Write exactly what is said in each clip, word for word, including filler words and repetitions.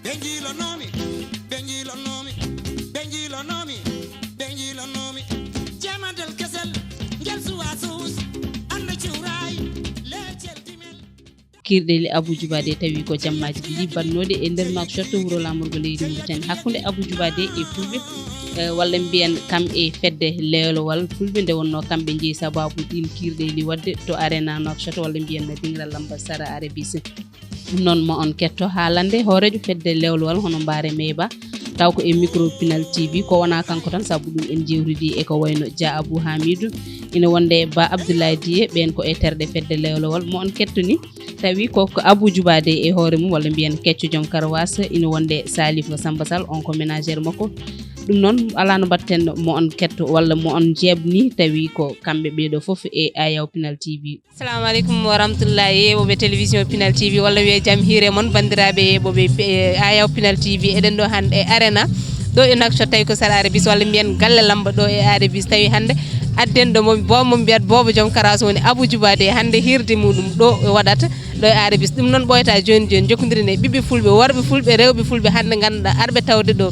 Ɓe njiilonoomi, ɓe njiilonoomi, ɓe njiilonoomi, ɓe njiilonoomi. Jeemadel kesel, ngel suwaa suus, Alla cuuraay, leecel dimel. Kiirɗe le Abou Djouba ɗe tawi ko jammaaji ɗiɗi baɗnooɗe e nder Nouakchott, wuro laamorgo leydi Mauritanie, hakkunde Abou Djouba ɗe e Fulɓe, eh, walla mbiyen kam e fedde leelowal Fulɓe, nde wonnoo kamɓe njeyi sabaabu ɗiin kiirɗe li waɗde to Arena Nouakchott, walla mbiyen Dingiral Lamba Sara Arabie Saoudite. Ɗum noon, mo on ketto haalande hooreejo fedde lewlowal hono Mbaare Meyba, taw ko e micro Pinal T V, ko wonaa kanko tan, sabu ɗum en jewtidi e ko wayno Dia Abou Hamidou, ina wonde Ba Abdoulaye Diye, ɓeen ko e terɗe fedde lewlowal. Mo on ketto ni, tawi ko, ko Abou Djouba ɗe e hoore mum, walla mbiyen kecco joom karawaas, ina wonde Salif Samba Sall, on ko ménagère makko. Ɗum noon, alaa no mbaɗten mo on ketto walla mo on jeeɓ ni, tawi ko kamɓe ɓee ɗoo fof e Ayaw Pinal T V. Assalamu aleykum wa rahmatullahi, yeeɓooɓe télévision Pinal T V, walla wiyee jam hiire mon, banndiraaɓe yeeɓooɓe pe-, Ayaw Pinal T V. Eɗen ɗo hannde e Arena, ɗo e Nouakchott, tawi ko Sara Arabie Saoudite, walla mbiyen Galle Lamba ɗo e Arabie Saoudite. Tawi hannde adden ɗo mo, boobo mo mbiyat boobo joom karawaas woni Abou Djouba ɗe. Hannde hiirde muɗum ɗo waɗata ɗo e Arabie Saoudite. Ɗum noon ɓooyata jooni jooni, jokkondiren e ɓiɓɓe Fulɓe, worɓe Fulɓe, rewɓe Fulɓe hannde ngannduɗaa arɓe tawde ɗo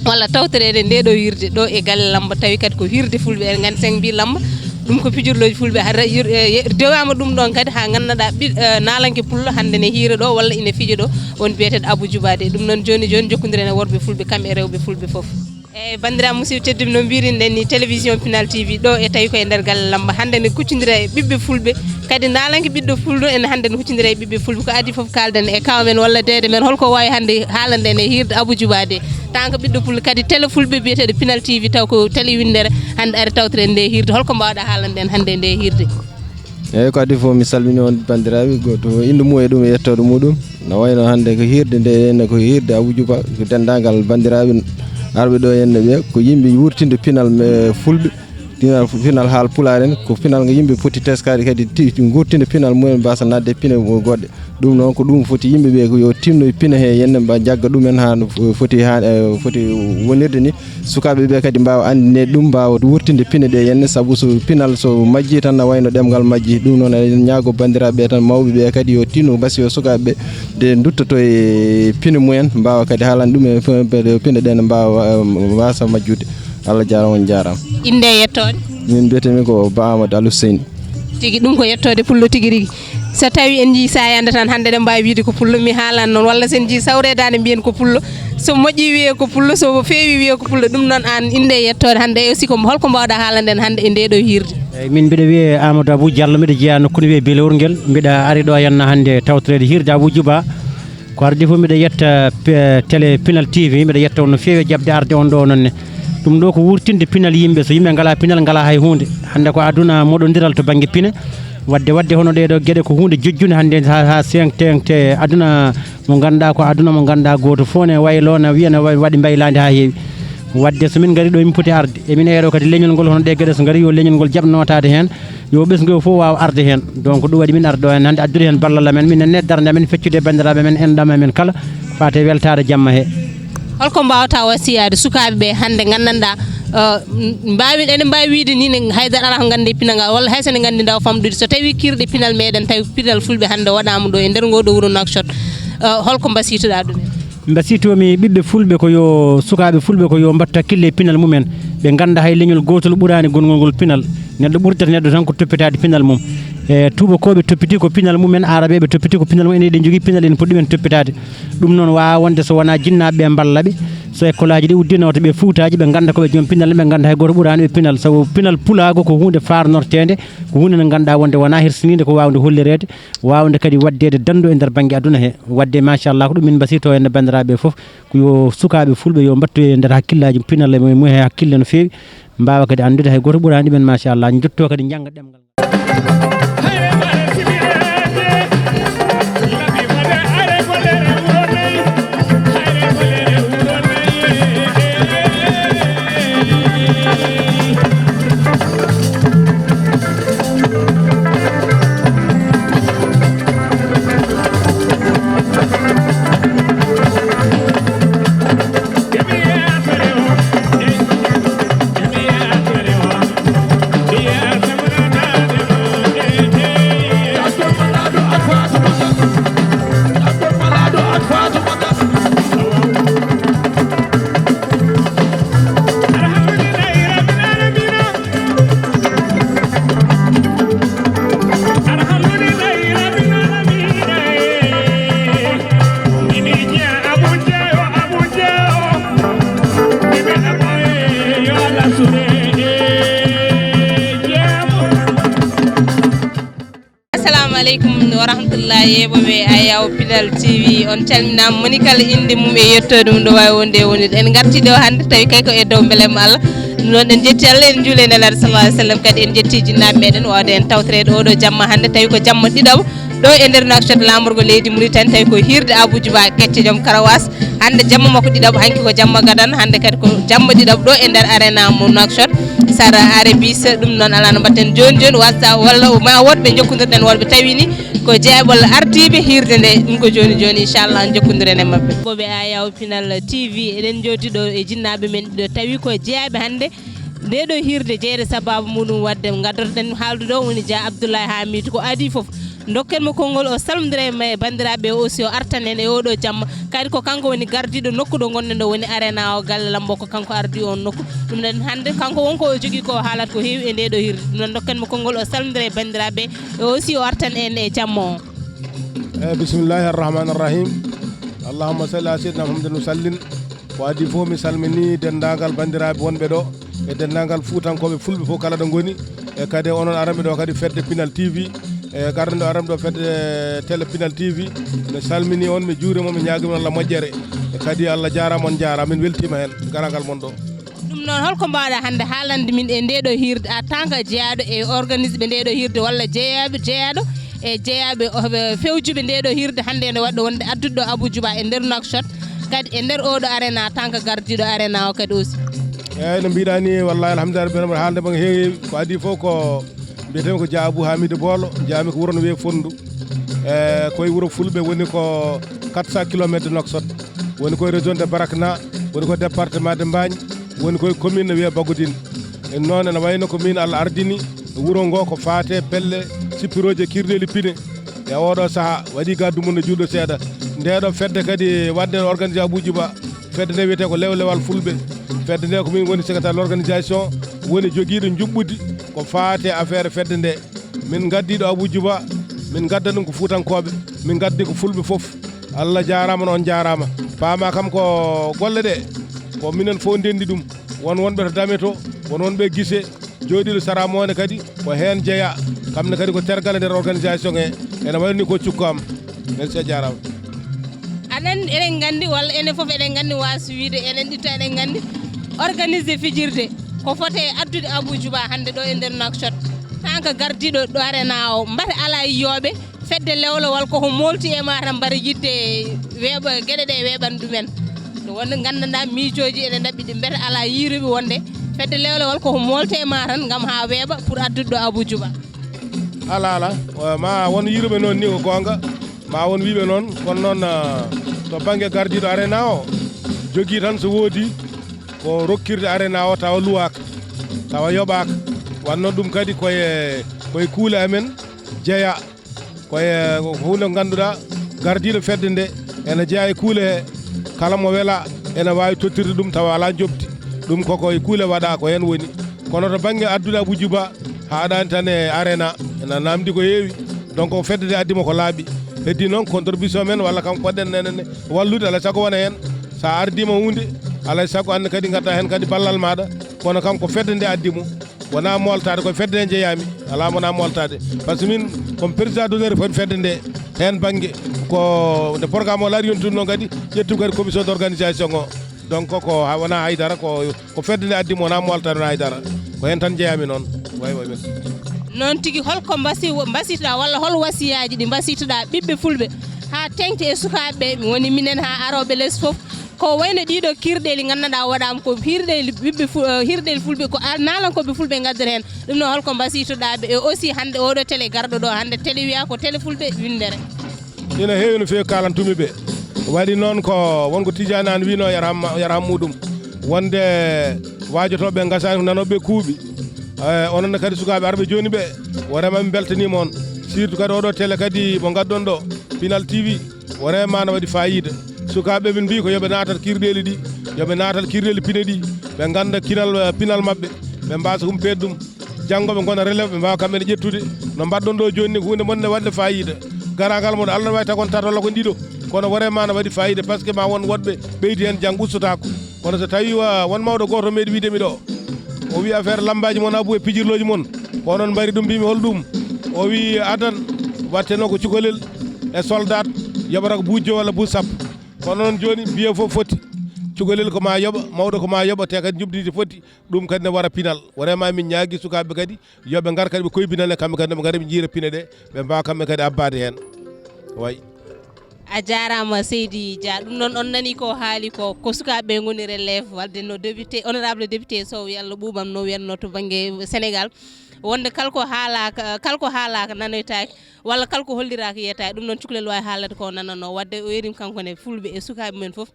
walla tawtoreede nde ɗo hiirde ɗo e Galle Lamba, tawi kadi ko hiirde Fulɓe. En nganndi, sen mbi Lamba, ɗum ko pijirlooji Fulɓe, hara yir-, eh, ye-, dewama ɗum ɗon kadi haa ngannduɗaa ɓi-, eh, naalanke pullo hannde ne hiira ɗo walla ina fija ɗo, on biyeteeɗo Abou Djouba ɗe. Ɗum noon jooni jooni jokkondiren e worɓe Fulɓe kam e rewɓe Fulɓe fof. Eeyi, banndiraaɓe musidɓe tedduɓe, no mbiirin-ɗen ni, télévision Pinal T V ɗo e tawi ko e nder Galle Lamba. Hannde ne kuccondira e ɓiɓɓe Fulɓe, kadi naalanke ɓiɗɗo Fulɗo ene hannde ne huccondira e ɓiɓɓe Fulɓe. Ko adii fof kaalden e kaaw men walla deede men, holko waawi hannde haalande en e hiirde Abou Djouba ɗe. Tan ko ɓiɗɗo Pullo kadi télé Fulɓe biyeteeɗo Pinal T V, taw ko télé winndere, hannde ari tawtoren nde hiirde. Holko mbaawɗaa haalande en hannde e nde hiirde? Eeyi, ko adii fof, mi salmini on banndiraaɓe, gooto fof innde mum e ɗum e yettoode muɗum. No wayno hannde ko hiirde nde, ene ko hiirde Abou Djouba, ko denndaangal banndiraaɓe arɓe ɗo henne ɓe, ko yimɓe wurtinde pinal me Fulɓe, pinal, pinal haal Pulaar en, ko pinal ngo yimɓe poti teskaade kadi ti-, nguurtinde pinal mumen, mbasa naatde pine goɗɗe. Ɗum noon ko ɗum foti yimɓe ɓe ko yo tinno e pine he, yenne mba jagga ɗumen haa no foti, haa, eh, foti wonirde ni. Sukaaɓe ɓe kadi mbaawa anndine ɗum, mbaawa wurtinde pine ɗe yenne, sabu so pinal so majji tan na wayno ɗemngal majji. Ɗum noon eɗen ñaago banndiraaɓe ɓe tan, mawɓe ɓe kadi yo tinno basi yo sukaaɓe ɓe nde nduttoto e pine mumen, mbaawa kadi haalande ɗum e pine ɗe ne mbaawa, eh, mbasa majjude. Allah jaaraama, on jaaraama. Innde e yettoode? Min mbiyetee-mi ko Ba Amadou Alhuseyni. Tigi, ɗum ko yettoode Pullo tigi rigi. So tawi en njii saayande tan, hannde eɗen mbaawi wiyde ko Pullo, mi haalan noon, walla so en njii sawreede ne mbiyen ko Pullo, so moƴƴi wiyee ko Pullo, so feewi wiyee ko Pullo. Ɗum noon, aan innde e yettoode hannde, e aussi ko holko mbaawɗaa haalande en hannde e ndee ɗoo hiirde? Eeyi, min mbiɗa wiyee Amadou Abou Diallo, mbiɗa jeyaa nokku ne wiyee Belowrngel, mbiɗa ari ɗo henne hannde tawtoreede hiirde Abou Djouba. Ko adii fof mbiɗa yetta pe-, télé Pinal T V, mbiɗa yetta on no feewi e jaɓde arde on ɗo noon ne. Ɗum ɗo ko wurtinde pinal yimɓe, so yimɓe ngalaa pinal, ngalaa hay huunde. Hannde ko aduna moɗondiral to bannge pine. Waɗde, waɗde hono ɗee ɗoo geɗe ko huunde jojjunde hannde haa, haa seŋ-, teŋte aduna mo ngannduɗaa ko aduna mo ngannduɗaa gooto fof ne waylo, ne wiya ne wa-, waɗi mbaylaandi haa heewi. Waɗde so min ngarii ɗo, min poti arde, e min eero kadi leñol ngol, hono ɗee geɗe so ngarii, yo leñol ngol jaɓ nootaade heen, yo ɓesngu o fof waaw arde heen. Donc, ɗum waɗi min arde ɗo heen hannde, addude heen ballal amen, min nannee darnde amen, feccude e banndiraaɓe men, enɗam amen kala, faati e weltaare jamma he. Holko mbaawtaa wasiyaade sukaaɓe ɓe hannde nganndanɗaa, eh, mbaawi, ene mbaawi wiyde ni ne haydara alaa ko nganndi e pinal ngal, walla hay so ne nganndi ndaw famɗude, so tawii kiirɗe pinal meɗen, tawi pinal Fulɓe hannde waɗaama ɗo e nder ngoo ɗoo wuro Nouakchott, eh, holko mbasiytoɗaa ɗum en? Mbasiytoo-mi ɓiɓɓe Fulɓe ko yo, sukaaɓe Fulɓe ko yo mbattu hakkille e pinal mumen, ɓe ngannda hay leñol gootol ɓuraani gonngol ngol pinal. Neɗɗo ɓurdata neɗɗo tan ko toppitaade pinal mum. E tuubakooɓe toppitii ko pinal mumen, aarabeeɓe toppitii ko pinal mum, enen eɗen njogii pinal, en poti ɗumen toppitaade. Ɗum noon waawaa wonde so wonaa jinnaaɓe ɓe mballa ɓe, so ekkolaaji ɗi uddiino wata ɓe fuutaaji, ɓe ngannda ko ɓe joom pinal, ɓe ngannda hay gooto ɓuraani ɓe pinal, sabu pinal pulaagu ko huunde faarnorteende, ko huunde nde ngannduɗaa wonde wonaa hersiniinde, ko waawnde hollireede, waawnde kadi waɗdeede danndu e nder bannge aduna he. Waɗde machallah ko ɗum min mbasiytoo heen banndiraaɓe fof, ko yo sukaaɓe Fulɓe yo mbattu e nder hakkillaaji pinal e mum he hakkille no feewi, mbaawa kadi anndude hay gooto ɓuraani ɗumen machallah, njottoo kadi njannga ɗemngal ngal. Aleykum wa rahmatullahi yeeɓoɓe Ayaw Pinal T V, on calminaama, moni kala innde mum e yettoode mum ɗo waawi wonde e wonirde. En ngarti ɗo hannde tawi kay ko e dow mbelemma Allah. Ɗum noon en njetti Allah, en njuuli e Nelaaɗo sallallahu alaihi wasallam, kadi en njetti jinnaaɓe meɗen wawde en tawtoreede oɗo jamma hannde tawi ko jamma ɗiɗaɓo ɗo e nder Nouakchott, laamorgo leydi Mauritanie, tawi ko hiirde Abuuju Ba Kecce joom karawaas. Hannde jamma makko ɗiɗaɓo, hanki ko jamma gadano, hannde kadi ko jamma ɗiɗaɓo ɗo e nder arena mo Nouakchott, Sara Arabie Saoudite. Ɗum noon alaa no mbaɗten jooni jooni, wasta walla ma woɗɓe jokkondirɗen, woɗɓe tawi ni ko jeeyaɓe walla ardiiɓe hiirde nde, ɗum ko jooni jooni, inchallah, jokkondiren e maɓɓe. Yeeɓoɓe Ayaw Pinal T V, eɗen jooɗi ɗo e jinnaaɓe men ɗiɗo, tawi ko jeeyaɓe hannde nde ɗo hiirde, jeere sababu muɗum waɗde ngaddotoɗen haaldude o woni Dia Abdoulaye Hamidou, ko adii fof. Ndokken mo konngol, o salmodira e ma-, e banndiraaɓe, o aussi o artan en e oɗo jamma. Kadi ko kanko woni gardiiɗo nokku ɗo ngonɗen ɗo, woni arena o, galle Lambo, ko kanko ardii on nokku. Ɗum noon hannde kanko wonko o jogii ko o haalat ko heewi e nde ɗo hiirde. Ɗum noon ndokken mo konngol, o salmodira e banndiraaɓe, e aussi o artan en e jamma o. Eyyi, bismillahi arrahmani arrahim. Allahumma salli ala sayyidina Muhammadin wa sallim. Ko adii fof, mi salmini denndaangal banndiraaɓe wonɓe ɗo e denndaangal Fuutankooɓe Fulɓe fof kala ɗo ngoni. E kadi onon aranɓe ɗo kadi fedde Pinal T V, e garɗo ɗo aranɓe ɗo fedde télé Pinal T V, mi salmini on, mi juurima on, mi ñaagima on Allah moƴƴere. E kadi Allah jaaraama, on jaaraama, min weltiima heen garagal mon ɗo. Ɗum noon, holko mbaawɗa hannde haalande min e nde ɗo hiirde, en tant que jeyaaɗo e organise ɓe nde ɗo hiirde, walla jeyaaɓe, jeyaaɗo e jeyaaɓe, o, ɓe fewjuɓe nde ɗo hiirde hannde, ene waɗɗo wonde adduɗo Abuuju Ba e nder Nouakchott, kadi e nder oɗo arena, en tant que gardiiɗo arena o kadi aussi? Eyyi, no mbiɗa ni, wallahi, alhamdulillahi rabbil alamin, haalde mo heewi, ko adii fof ko mbiyetemi ko Dia Abou Hamidou Bolo, jeeyami ko wuro no wiyee Fonndu. E koye wuro Fulɓe woni ko quatre cents kilomètres de Nouakchott, woni koye région de Barakna, woni ko département de Mbaañ, woni koye commune no wiyee Bagodin. E noon ene wayno ko min Allah ardini wuro ngo ko faate pelle sippirooje kirleeli pine. E oɗo saha waɗi gaddu mum no juuɗo seeɗa. Nde ɗo fedde kadi waɗde organisé Abuuju Ba, fedde nde wiyetee ko Lewlewal Fulɓe. Fedde nde ko min woni secrétaire l'organisation, woni jogiiɗo njuɓɓudi ko faate affaire fedde nde. Min ngaddi ɗo Abuuju Ba, min ngadda ɗum ko Fuutankooɓe, min ngaddi ko Fulɓe fof. Allah jaaraama, no on jaaraama. Paama kam ko golle ɗe, ko minen fof ndenndi ɗum. Won wonɓe to Dame to, won wonɓe Gise, jooɗiiɗo Sara Moone kadi ko heen jeyaa. Kam ne kadi ko tergal e nder organisation he, ene wayni ko cukko am. Merci, a jaaraama. Aɗa anndi, eɗen nganndi, walla enen fof eɗen nganndi, waasi wiyde enen ɗitta eɗen nganndi, organisé fijirde ko foti e addude Abuuju Ba hannde ɗo e nder Nouakchott. Tan ko gardiiɗo ɗo arena o, mbate alaa yiyooɓe, fedde Lewlewal koko moolti e ma tan, mbare yiɗde weeɓa, geɗe ɗe weeɓan ɗumen. Ɗum wonde nganndanɗaa miijooji ene ndaɓɓi ɗi, mbete alaa yiiruɓe wonde fedde Lewlewal koko moolti e ma tan ngam haa weeɓa pour addude ɗo Abuuju Ba. Alaa, alaa. Wa-, ma won yiiruɓe noon ni, ko goonga. Ma won wiiɓe noon, kono noon, ah, to bannge gardiiɗo arena o, jogii tan so woodi ko rokkirde arena o tawa luwaaka, tawa yoɓaaka. Wanno ɗum kadi koye, koye kuule amen jeyaa. Koye ko huunde ko ngannduɗaa, gardiiɗo fedde nde ene jeyaa e kuule he, kala mo welaa ene waawi tottirde ɗum tawa alaa njoɓdi. Ɗum koko e kuule waɗaa, ko heen woni. Kono to bannge addude Abuuju Ba, haaɗaani tan e arena, ena naamndi ko heewi. Donc ko fedde nde addi mo ko laaɓi. Heddi noon contribution men walla kam poɗɗen enen wallude, alaa e sago wona heen. So a ardiima huunde, alaa e sago aan ne kadi ngadda heen kadi ballal maaɗa. Kono kam ko fedde nde addi mo. Wonaa mooltaade, ko fedde nde njeyaami. Alaa, wonaa mooltaade. Par ce que min, comme président d'honneur foti fedde nde, heen bannge, ko nde programme o laarii yontude noon kadi, ƴettu kadi commission d'organisation o. Donc, ko ha-, wonaa haydara, ko, ko fedde nde addi mo, wonaa mooltaade, wonaa haydara. Ko heen tan njeyaami noon. Way, way, merci. Noon tigi, holko mbasi-, mbasitoɗaa walla hol wasiyaaji ɗi mbasitoɗaa ɓiɓɓe fulɓe haa teŋti e sukaaɓe ɓe, woni minen haa arooɓe les fof? Ko wayno ɗiɗo kirɗeeli nganndanɗaa waɗaama ko hirɗeeli ɓiɓɓe fu-, eh, hirɗeeli fulɓe, ko a-, naalankooɓe fulɓe ngaddata heen. Ɗum noon, holko mbasitoɗaa ɓe? E aussi hannde oɗo télé garɗo ɗo, hannde télé wiyaa ko télé fulɓe winndere. Ina heewi no feewi kaalantumi ɓe. Waɗi noon ko won ko Tidiane Anne wiino, yarham, yarham muɗum, wonde waajotooɓe ngasaani ko nanooɓe kuuɓi. Eh, onon ne kadi sukaaɓe arɓe jooni ɓe, wonema min mbeltaniima on. Surtout kadi oɗo télé kadi mo ngaddon ɗo, Pinal T V. Vraiment no waɗi faayiida. Sukaaɓe min mbii ko yo ɓe naatat kirɗeeli ɗi, yo ɓe naatat kirɗeeli pine ɗi, ɓe ngannda kinal, eh, pinal maɓɓe, ɓe mbaasa humpeede ɗum. Janngo ɓe ngona relève, ɓe mbaawa kamɓe ne ƴettude. No mbaɗɗon ɗo jooni ni ko huunde wonde waɗde faayiida. Garagal mon Allah no waawi tagon tato walla ko ɗiɗo. Kono vraiment no waɗi faayiida par ce que ma won woɗɓe ɓeydi heen janngo ustotaako. Kono so tawi wa-, won mawɗo gooto meeɗi wiide mi ɗo. O wi affaire lammbaaji mon Abou e pijirlooji mon. Ko onon mbari ɗum, mbimi hol ɗum? O wi adan. Waɗtenoo ko cukalel e soldat, yoɓata ko buuji joyi walla buuji sappo. Kono noon jooni, biye fof foti. Cukalel ko ma yoɓa, mawɗo ko ma yoɓa, te kadi njuɓdiiji foti. Ɗum kadi ne wara pinal. Vraiment, min ñaagii sukaaɓe kadi, yo ɓe ngar kadi ɓe koybinane kamɓe kadi, ɓe ngara ɓe njiira pine ɗe, ɓe mbaawa kamɓe kadi abbaade heen. Way. A jaaraama, Seydi Dia. Ɗum noon, on nanii ko haali ko, ko sukaaɓe ngoni relève, waɗde no député, honorable député Sow, yalla ɓuuɓam no wiyatnoo to bannge Sénégal. Wonde kala ko haalaaka, kala ko haalaaka nanoytaake, walla kala ko holliraaka yeetaaki. Ɗum noon, cukalel waawi haalde ko nananoo. Waɗde o yerim kanko ne, Fulɓe e sukaaɓe men fof,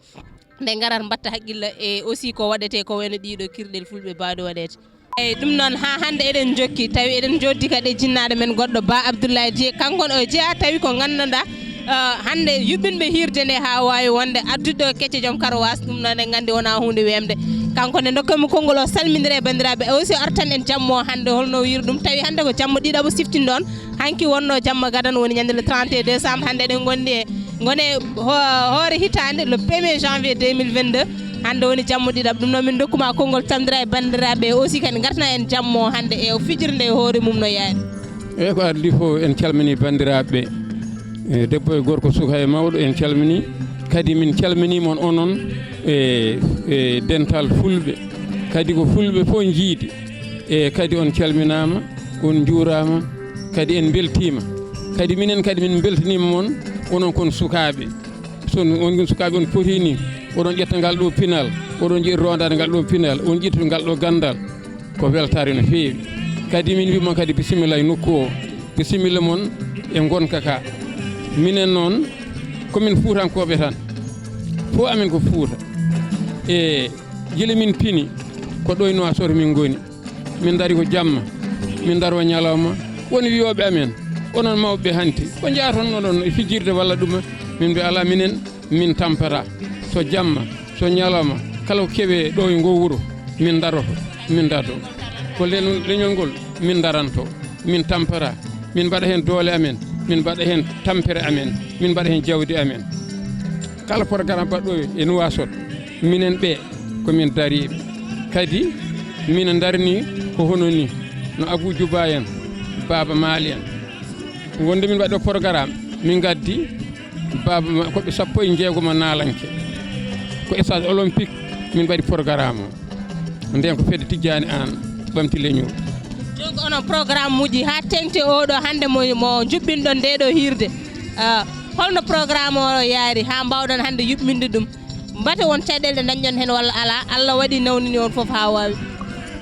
nde ngarat mbatta haqqille e aussi ko waɗetee ko wayno ɗiiɗo kirɗel Fulɓe baawɗe waɗeede. Eyi, ɗum noon, haa hannde eɗen njokki, tawi eɗen njoddi kadi e jinnaaɗo men goɗɗo, Ba Abdoulaye Dieng. Kanko ne o jeyaa tawi ko nganndanɗaa, eh, hannde yuɓɓinɓe hiirde nde haa waawi wonde addude ɗo kecce joom karawaas, ɗum noon en nganndi wonaa huunde weemde. Kanko ne ndokken mo konngol o salmindira e banndiraaɓe, e aussi o artan en jamma o hannde holno o wiiri ɗum, tawi hannde ko jamma ɗiɗaɓo siftinɗo on, hanki wonno jamma gadano woni ñande le trente et un décembre, hannde eɗen ngondi e, ngone ho-, hoore hitaande le premier janvier deux mille vingt-deux, hannde woni jamma ɗiɗaɓo. Ɗum noon min ndokkuma konngol tamdira e banndiraaɓe aussi kadi ngartana en jamma o hannde e o fijirde e hoore mum no yaari. Eyi, ko addi fof, en calmini banndiraaɓe, e debbo e gorko, suka e mawɗo, en calmini. Kadi min calminii mon onon e, e dental Fulɓe. Kadi ko Fulɓe fof njiidi. E kadi on calminaama, on njuuraama, kadi en mbeltiima. Kadi minen kadi min mbeltaniima mon, onon kon sukaaɓe. So on, on sukaaɓe on potiini, oɗon ƴetta ngal ɗo pinal, oɗon njiɗi rondaade ngal ɗo pinal, on ƴetta ngal ɗo ganndal. Ko weltaare no feewi. Kadi min mbii mon kadi bisimilla e nokku o, bisimilla mon e ngonka ka. Minen noon, ko min Fuutankooɓe tan. Fof amen ko Fuuta. E gila min pini, ko ɗo e Nuwaasoot min ngoni. Min ndari ko jamma, min ndaro ñalawma. Woni wiyooɓe amen, onon mawɓe ɓe hanti, ko njaatonnoɗon e fijirde walla ɗuma? Min mbi alaa, minen min tampata. So jamma, so ñalawma, kala ko keɓe ɗo e ngo wuro, min ndaroto, min ndardo. Ko leñol, leñol ngol min ndaranto, min tampata, min mbaɗa heen doole amen, min mbaɗa heen tampere amen, min mbaɗa heen jawdi amen. Kala programme baɗɗo e Nuwaasoot, minen ɓe ko min dariiɓe. Kadi min ndarni ko hono ni, no Abuu Juba en, Baaba Maal en. Wonde min mbaɗi o programme, min ngaddi Baaba Ma-, ko ɓe sappo e jeegoma naalanke. Ko stage olympique min mbaɗi programme o. Nden ko fedde Tijjaani Aan ɓamti leñol. Donc, onon programme uji haa teŋti oɗo hannde mo, mo njuɓɓinɗon nde ɗo hiirde. Ah, holno programme o yaari haa mbaawɗon hannde yuɓɓinde ɗum? Mbate won caɗeele nde ndañɗon heen walla alaa? Allah waɗi nawnini on fof haa waawi.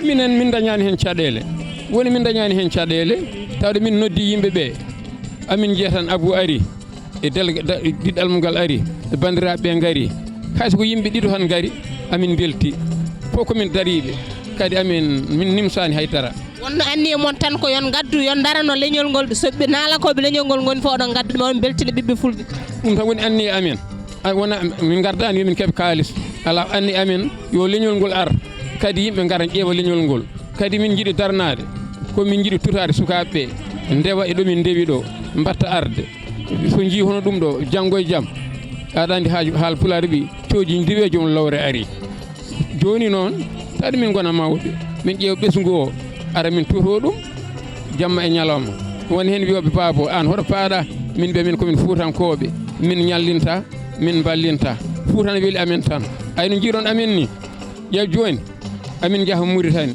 Minen, min ndañaani heen caɗeele. Woni min ndañaani heen caɗeele, tawde min noddi yimɓe ɓe. Amin njiya tan Abuu ari, e délégué, da-, diɗɗal mum ngal ari, e banndiraaɓe ɓe ngari. Hay so ko yimɓe ɗiɗo tan ngari, amin mbelti. Fof ko min dariiɓe. Kadi amin, min nimsaani hay dara. Wonno anniya mon tan ko yon ngaddu, yon ndarano leñol ngol, so ɓe naalankooɓe leñol ngol ngoni fof, oɗon ngaddu ɗum, oɗon mbeltina ɓiɓɓe Fulɓe. Ɗum tan woni anniya amen. A, wona, min ngardaani yo min keɓ kaalis. Alaa, anniya amen yo leñol ngol ar. Kadi yimɓe ngara ƴeewa leñol ngol. Kadi min njiɗi darnaade. Ko min njiɗi tutaade sukaaɓe ɓe. Ndewa e ɗo min ndewi ɗo. Mbatta arde. So njii hono ɗum ɗo, janngo e jam. Aɗa anndi haaju, haal Pulaar ɓi, cooji ndiwe joom lowre ari. Jooni noon, taade min ngona mawɓe, min ƴeewa ɓesngu o, ara min tuto ɗum, jamma e ñalawma. Woni heen wiyooɓe, "Baabo, aan hoto paaɗa?" Min mbiya, "Min ko min Fuutankooɓe, min ñallinta, min mballinta. Fuuta ne weli amen tan. Ay no njiiron amen ni, ƴeew jooni, amin njaha Muritani.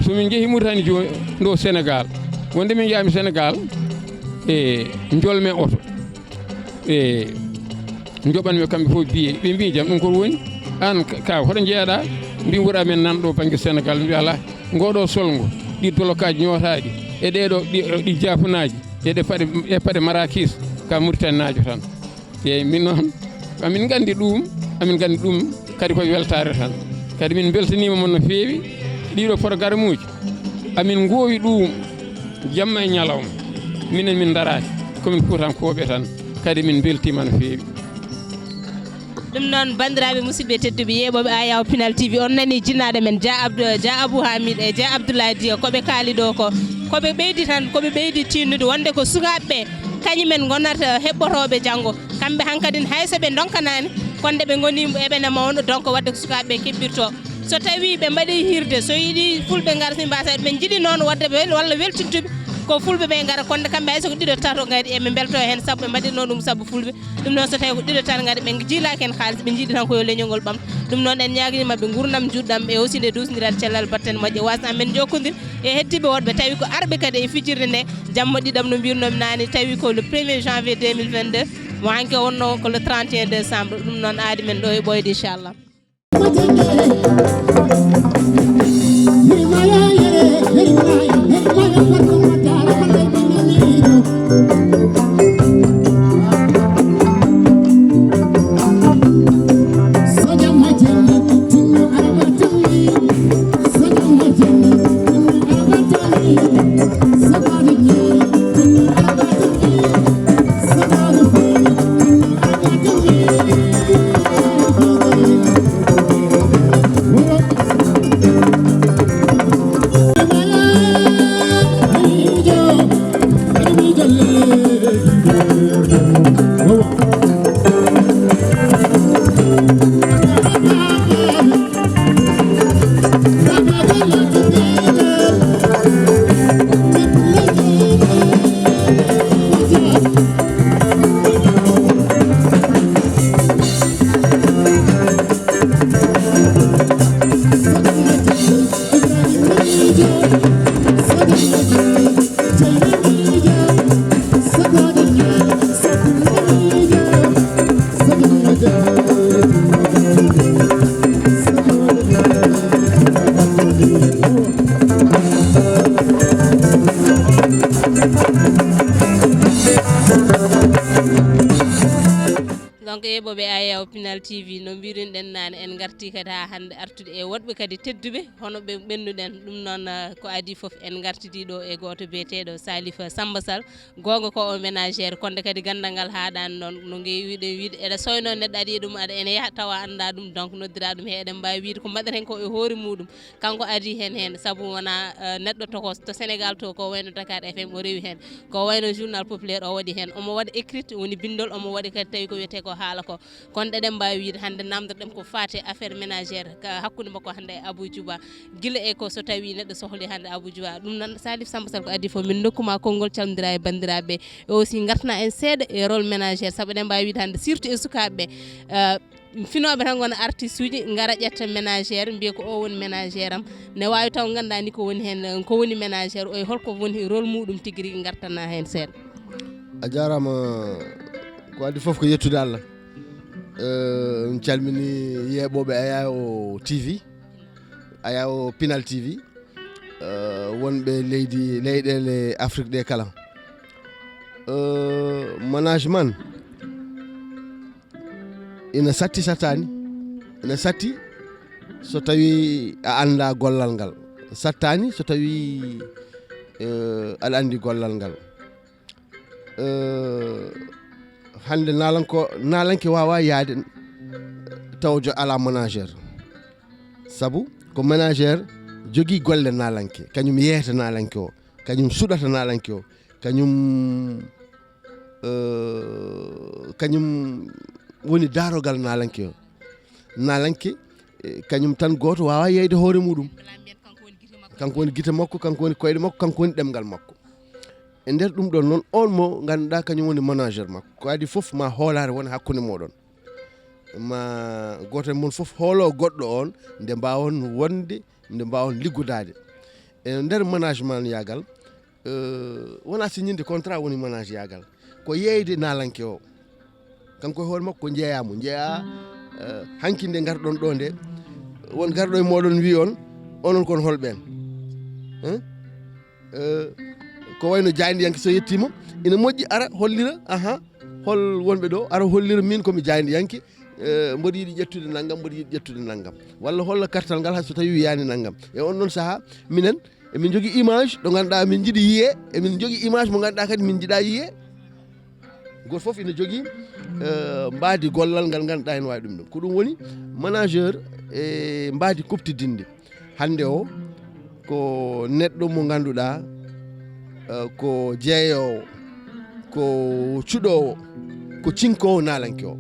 So min njehii Muritani jooni, ɗo Senegaal, wonde min njahmi Senegaal, e njolme oto." E njoɓanmi kamɓe fof biye. Ɓe mbi, "Jam, ɗum ko woni? Aan ka, ka hoto njeeɗa?" Mbi, "Wuro amen nan ɗo bannge Senegaal." Mbi, "Alaa, ngoɗo solngo, ɗi dolokaaji ñootaaɗi, e ɗeɗo ɗi, ɗi jaafunaaji, e ɗe paɗe, e paɗe marakis, ka Muritaninaajo tan." Eeyi, min noon, amin nganndi ɗum, amin nganndi ɗum kadi ko weltaare tan. Kadi min mbeltaniima mon no feewi, ɗiɗo programme uji. Amin ngoowi ɗum jamma e ñalawma. Minen min ndaraaki, ko min Fuutankooɓe tan. Kadi min mbeltiima no feewi. Ɗum noon, banndiraaɓe musidɓe tedduɓe yeeɓooɓe Ayaw Pinal T V, on nani jinnaaɗo men Dia Abdou, Dia Abou Hamid e Dia Abdoulaye Dia, ko ɓe kaali ɗo ko, ko ɓe ɓeydi tan, ko ɓe ɓeydi tiinnude wonde ko sukaaɓe ɓe, kañumen ngonata heɓɓotooɓe janngo. Kamɓe hankadin hay so ɓe ndonkanaani, kono nde ɓe ngoni eɓe ne mawno, donc waɗde ko sukaaɓe ɓe keɓɓirtoo. So tawii ɓe mbaɗii hiirde, so yiɗi Fulɓe ngara, so ɓe mbaasa, ɓe njiɗi noon waɗde ɓe wel-, walla weltintuɓe, Ko fulɓe ɓe ngara, kono kamɓe hay so ko ɗiɗo tato ngari, eɓe mbelto heen, sabu ɓe mbaɗirno ɗum sabu fulɓe. Ɗum noon, so tawi ko ɗiɗo tan ngari, ɓe jiilaaki heen haalis, ɓe njiɗi tan ko yo leñol ngol ɓamto. Ɗum noon, en ñaaginii maɓɓe nguurndam juutɗam e aussi nde duusndiral cellal batten moƴƴe. Wasnaa men jokkondir e heddiiɓe woɗɓe, tawi ko arɓe kadi e fijirde nde, jamma ɗiɗam no mbirnomi naane, tawi ko le premier janvier deux mille vingt-deux, mo hanki o wonno ko le trente et un décembre. Ɗum noon, aadi men ɗo e ɓooyde, inchallah. Donc, yeeɓooɓe Ayaw Pinal T V, no mbirunoɗen naane, en ngarti kadi haa hannde artude e woɗɓe kadi tedduɓe, hono ɓe ɓennuɗen. Ɗum noon, eh, ko adii fof en ngartidii ɗo e gooto biyeteeɗo Salif Samba Sall. Goonga ko o ménagère, kono kadi ganndal ngal haaɗaani noon, no ngeewiɗen wiide, eɗa sooynoo neɗɗo, aɗa yiya ɗum, aɗa ene yaha tawa anndaa ɗum, donc noddiraa ɗum he, eɗen mbaawi wiide ko mbaɗata heen ko e hoore muuɗum. Kanko adii heen heen, sabu wonaa, eh, neɗɗo tokos to Sénégal to, ko wayno Dakar F M o rewi heen, ko wayno Journal Populaire o waɗi heen, omo waɗa écrit, woni binndol, omo waɗi kadi tawi ko wiyetee ko haala ko. Kono eɗen mbaawi wiide hannde namdoɗen ko faati e affaire ménagère ka hakkunde makko hannde e Abou Djouba. Gila e ko so tawi neɗɗo sohli hannde Abou Djouba. Ɗum noon Salif Samba Sall ko adii fof min ndokkuma konngol calmondira e banndiraaɓe. E aussi ngartana en seeɗa e rôle ménagère, sabu eɗen mbaawi wiide hannde surtout e sukaaɓe ɓe, eh, finooɓe tan ngona artiste uji, ngara ƴetta ménagère, mbiya ko o woni ménagère am. Ne waawi taw nganndaa ni ko woni heen, ko woni ménagère o e holko woni rôle muuɗum tigi rigi, ngartana heen seeɗa. A jaaraama, ko adii fof ko yettude Allah. Eh, en calmini yeeɓooɓe Ayaw T V, Ayaw Pinal T V, eh, wonɓe leydi, leyɗeele Afrik ɗe kala. Eh, management ina satti, sattaani, ina satti so tawi a anndaa gollal ngal, sattaani so tawi, eh, aɗa anndi gollal ngal. Eh, hannde naalanko-, naalanke waawaa yahde tawa jo alaa manager. Sabu ko manager jogii golle naalanke, kañum yeeyata naalanke o, kañum suɗata naalanke o, kañum, eh, kañum woni daarogal naalanke o. Naalanke, eh, kañum tan gooto waawaa yeeyde hoore muuɗum. Kanko woni gite makko, kanko woni koyɗe makko, kanko woni ɗemngal makko. E nder ɗum ɗon noon, on mo ngannduɗaa kañum woni manager makko. Ko adii fof ma hoolaare won hakkunde mooɗon. Ma gooto e mon fof hoolo goɗɗo on nde mbaawon wonde, nde mbaawon liggodaade. E nder management yaagal, eh, wonaa signinde contrat woni manage yaagal. Ko yeeyde naalanke o. Kanko e hoore makko ko njeeyaa mo, njeeyaa, eh, hanki nde ngarɗon ɗo nde, won garɗo e mooɗon wi on, onon kon holɓeen? Hein? Eh, ko wayno jaayndiyanke so yettiima, ina moƴƴi ara hollira, aha, hol wonɓe ɗo, ara hollira min ko mi jaayndiyanke, eh, mboɗo yiɗi ƴettude nanngam, mboɗo yiɗi ƴettude nanngam. Walla holla kartal ngal hay so tawi wiyaani nanngam. E on ɗon sahaa, minen, emin njogii image ɗo ngannduɗaa emin njiɗi yiyee, emin njogii image mo ngannduɗaa kadi min njiɗaa yiyee. Gooto fof ina jogii, eh, mbaadi gollal ngal ngannduɗaa ene waawi ɗum ɗum. Ko ɗum woni manager e mbaadi kuɓtidinndi. Hannde o ko neɗɗo mo ngannduɗaa, eh, ko jeeyoowo, ko cuɗoowo, ko cinkoowo naalanke o.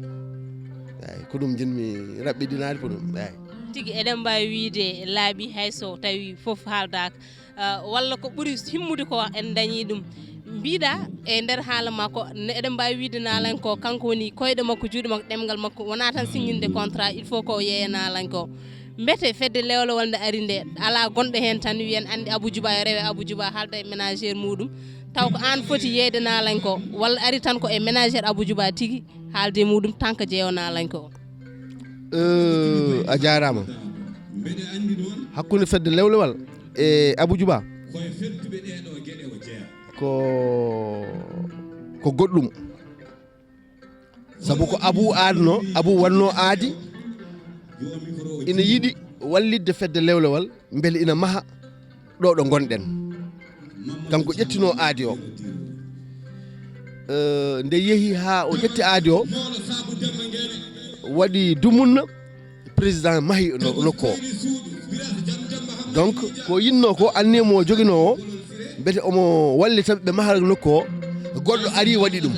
Eeyi, ko ɗum njiɗmi raɓɓiɗinaade ko ɗum. Eeyi. Tigi, eɗen mbaawi wiyde laaɓi hay so tawi fof haaldaaka. Ah, walla ko ɓuri himmude ko en dañii ɗum. Mbiɗa e nder haala makko, ne eɗen mbaawi wiide naalan ko kanko woni koyɗe makko, juuɗe makko, ɗemngal makko, wonaa tan signinde contrat, il faut ko o yeeya naalan ko. Mbete fedde lewlewal nde ari nde, alaa gonɗo heen tan wiyen anndi Abou Djouba yo rewe Abou Djouba haalda e ménagère muɗum, taw ko aan foti yeeyde naalan ko, walla ari tan ko e ménagère Abou Djouba tigi haalde e muɗum tan ko jeeyo naalan ko. Euh, a jaaraama. Hakkunde fedde lewlewal e Abou Djouba ko ko goɗɗum. Sabu ko Abou aadno, Abou wanno aadi, ina yiɗi wallitde fedde lewlewal mbele ina maha ɗo ɗo ngonɗen. Kanko ƴettino aadi o. Euh, nde yehi haa o ƴetti aadi o, waɗi dumunna, président mahi no- nokku o. Donc ko yinno ko, anniya mo joginoo o, mbete omo wallita ɓe maha nokku o, goɗɗo ari waɗi ɗum.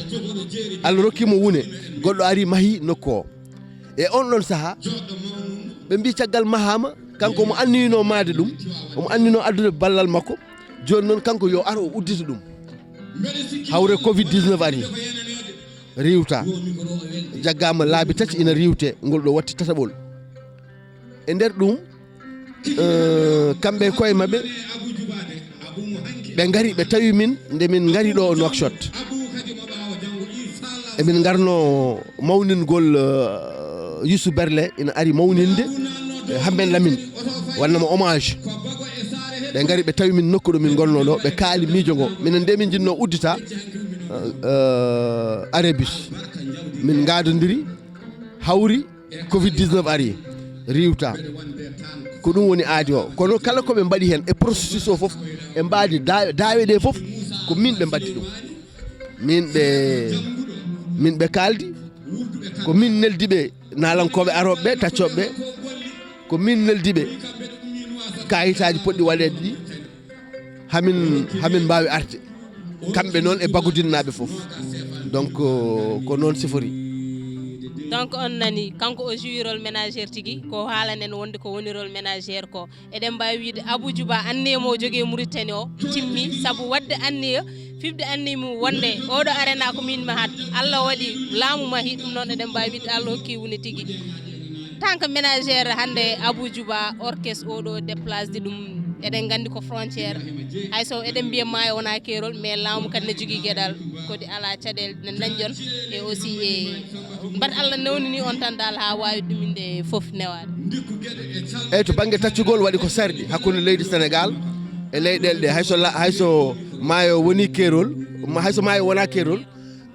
Allah rokki mo wune, goɗɗo ari mahi nokku o. E on ɗon saha, ɓe mbi caggal mahama, kanko omo anniyino maade ɗum, omo anniyino addude ballal makko. Joni noon kanko yo ar o uddita ɗum. Hawre covid dix-neuf ari, riwta, jaggama laabi tati ina riwte, ngol ɗo watti tataɓol. E nder ɗum, euh, kamɓe e koye maɓɓe, ɓe ngari, ɓe tawi min nde min ngari ɗo Nouakchott. Emin ngarno mawningol, euh, Youssou Berle, ina ari mawninde, eh, Hamben Lamine, wannamo hommage. Ɓe ngari, ɓe tawi min nokku ɗo min ngonno ɗo, ɓe kaali miijo ngo. Minen nde min jinno uddita, euh, euh, Arabus. Min ngadodiri, hawri, covid dix-neuf ari, riwta. Ko ɗum woni aadi o. Kono kala ko ɓe mbaɗi heen e processus o fof, e mbaadi da- daawe ɗe fof, ko min ɓe mbaɗdi ɗum. Min ɓe, min ɓe kaaldi, ko min neldi ɓe, naalankooɓe arooɓe ɓe, taccooɓe ɓe, ko min neldi ɓe kaayitaaji poɗɗi waɗeede ɗi, hamin, hamin mbaawi arde. Kamɓe noon e Bagodinnaaɓe fof. Donc, ko noon sifori. Donc, on nani, kanko o jouirol ménagère tigi, ko haalanen wonde ko wonirol ménagère ko. Eɗen mbaawi wiide Abou Djouba, anniya mo o jogii e Mauritanie o, timmi, sabu waɗde anniya, fiɓde anniya mum wonde oɗo arena ko min mahat. Allah waɗi laamu mahi, ɗum noon eɗen mbaawi wiide Allah hokki wune tigi. Tant que ménagère hannde Abou Djouba, orchestre oɗo déplacé de ɗum, eɗen nganndi ko frontière. Hay so eɗen mbiya maayo wona keerol, mais laamu kadi ne jogii geɗal, kadi alaa caɗeele ne dañjon, e aussi e mbaɗ Allah newnini on tan dal haa waawi ɗuminde fof newaade. Eyyi, to bannge taccugol waɗi ko sarɗi hakkunde leydi Sénégal e leyɗeele ɗe. Hay so la- hay so maayo woni keerol, ma- hay so maayo wona keerol,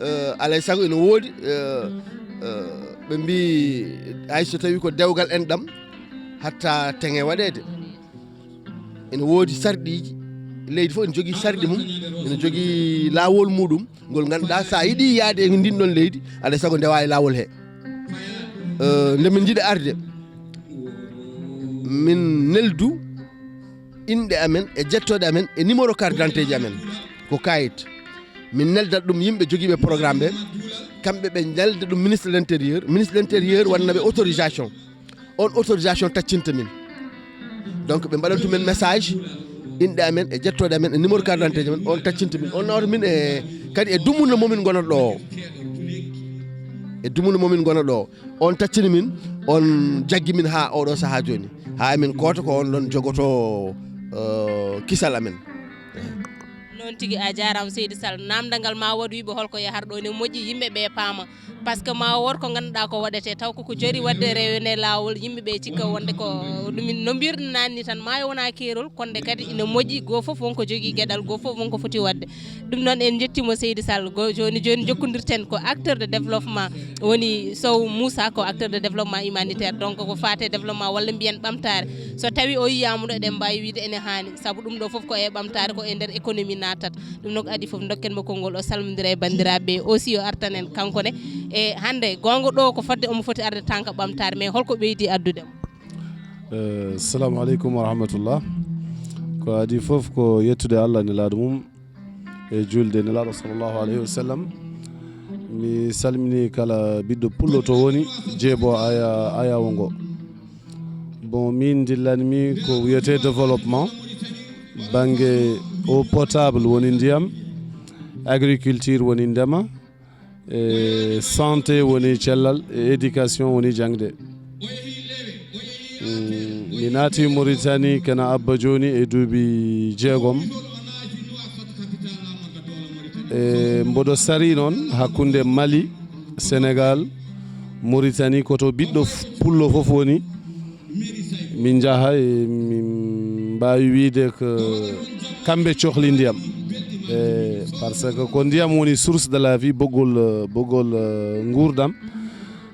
euh, alay sago ina woodi, euh, euh, ɓe mbi hay so tawi ko dewgal enɗam hatta teŋe waɗeede. Ina woodi sarɗiiji, leydi fof ina jogii sarɗi mum, ina jogii laawol muɗum ngol ngannduɗaa so a yiɗi yaade e ndin ɗon leydi, alay sago ndewa e laawol he. Euh, nde min njiɗi arde, min neldu inɗe amen e jettooɗe amen e numéro carte d'identité ji amen, ko kayit. Min neldat ɗum yimɓe jogiiɓe programme ɓe, kamɓe ɓe nelda ɗum ministre de l'intérieur, ministre de l'intérieur wanna ɓe autorisation. On autorisation taccinta min. Donc ɓe mbaɗantu min message, inɗe amen e jettooɗe amen e numéro carte d'identité ji amen, on taccinta min, on nawata min e kadi e dumunna momin ngonata ɗo o. E dumunna momin ngonata ɗo o, on taccini min, on jaggi min haa oɗo sahaa jooni, haa emin koota ko on ɗon jogoto, euh, kisal amen. Noon tigi, a jaaraama seydi Sall. Naamndal ngal ma waɗ wiɓe holko yahar ɗo ne moƴƴi, yimɓe ɓe paama. Par ce que ma wood ko ngannduɗaa ko waɗetee, taw koko jori waɗde rewene laawol, yimɓe ɓe cikka wonde ko ɗum no mbirɗen naanni tan, maayo wona keerol, konde kadi ina moƴƴi, goo fof wonko jogii geɗal, goo fof wonko foti waɗde. Ɗum noon en njettiima seydi Sall, go jooni jooni jokkondirten ko acteur de développement, woni Sow Moussa ko acteur de développement humanitaire, donc ko faate développement walla mbiyen ɓamtaare. So tawi o yiyaama ɗo, eɗen mbaawi wiide ene haani, sabu ɗum ɗo fof ko e ɓamtaare, ko e nder économie naatata. Ɗum noon ko adii fof dokken mo konngol, o salmondira e banndiraaɓe ɓe, aussi o artan en kanko ne. E hannde goonga ɗo ko fodde omo foti arde tan ko ɓamtaare, mais holko ɓeydi addude mo? Eh, assalamu aleykum wa rahmatullah. Ko adii fof ko yettude Allah e nelaaɗo mum e juulde nelaaɗo sallallahu alayhi wa sallam. Mi salmini kala ɓiɗɗo pullo to woni jeebo aya ayawo ngo. Bon, min dillanmi ko wiyetee développement. Bannge eau potable woni ndiyam, agriculture woni ndema, e santé woni cellal, e éducation woni jaŋde. Mm, mi naati Mauritanie kena abba jooni e duuɓi jeegom. E mboɗo sari noon hakkunde Mali, Sénégal, Mauritanie, ko to ɓiɗɗo f-, pullo fof woni. Min njaha e min mbaawi wiyde ko kamɓe cohli ndiyam. E, parce que ko ndiyam woni source de la vie, ɓoggol, ɓoggol, eh, nguurndam.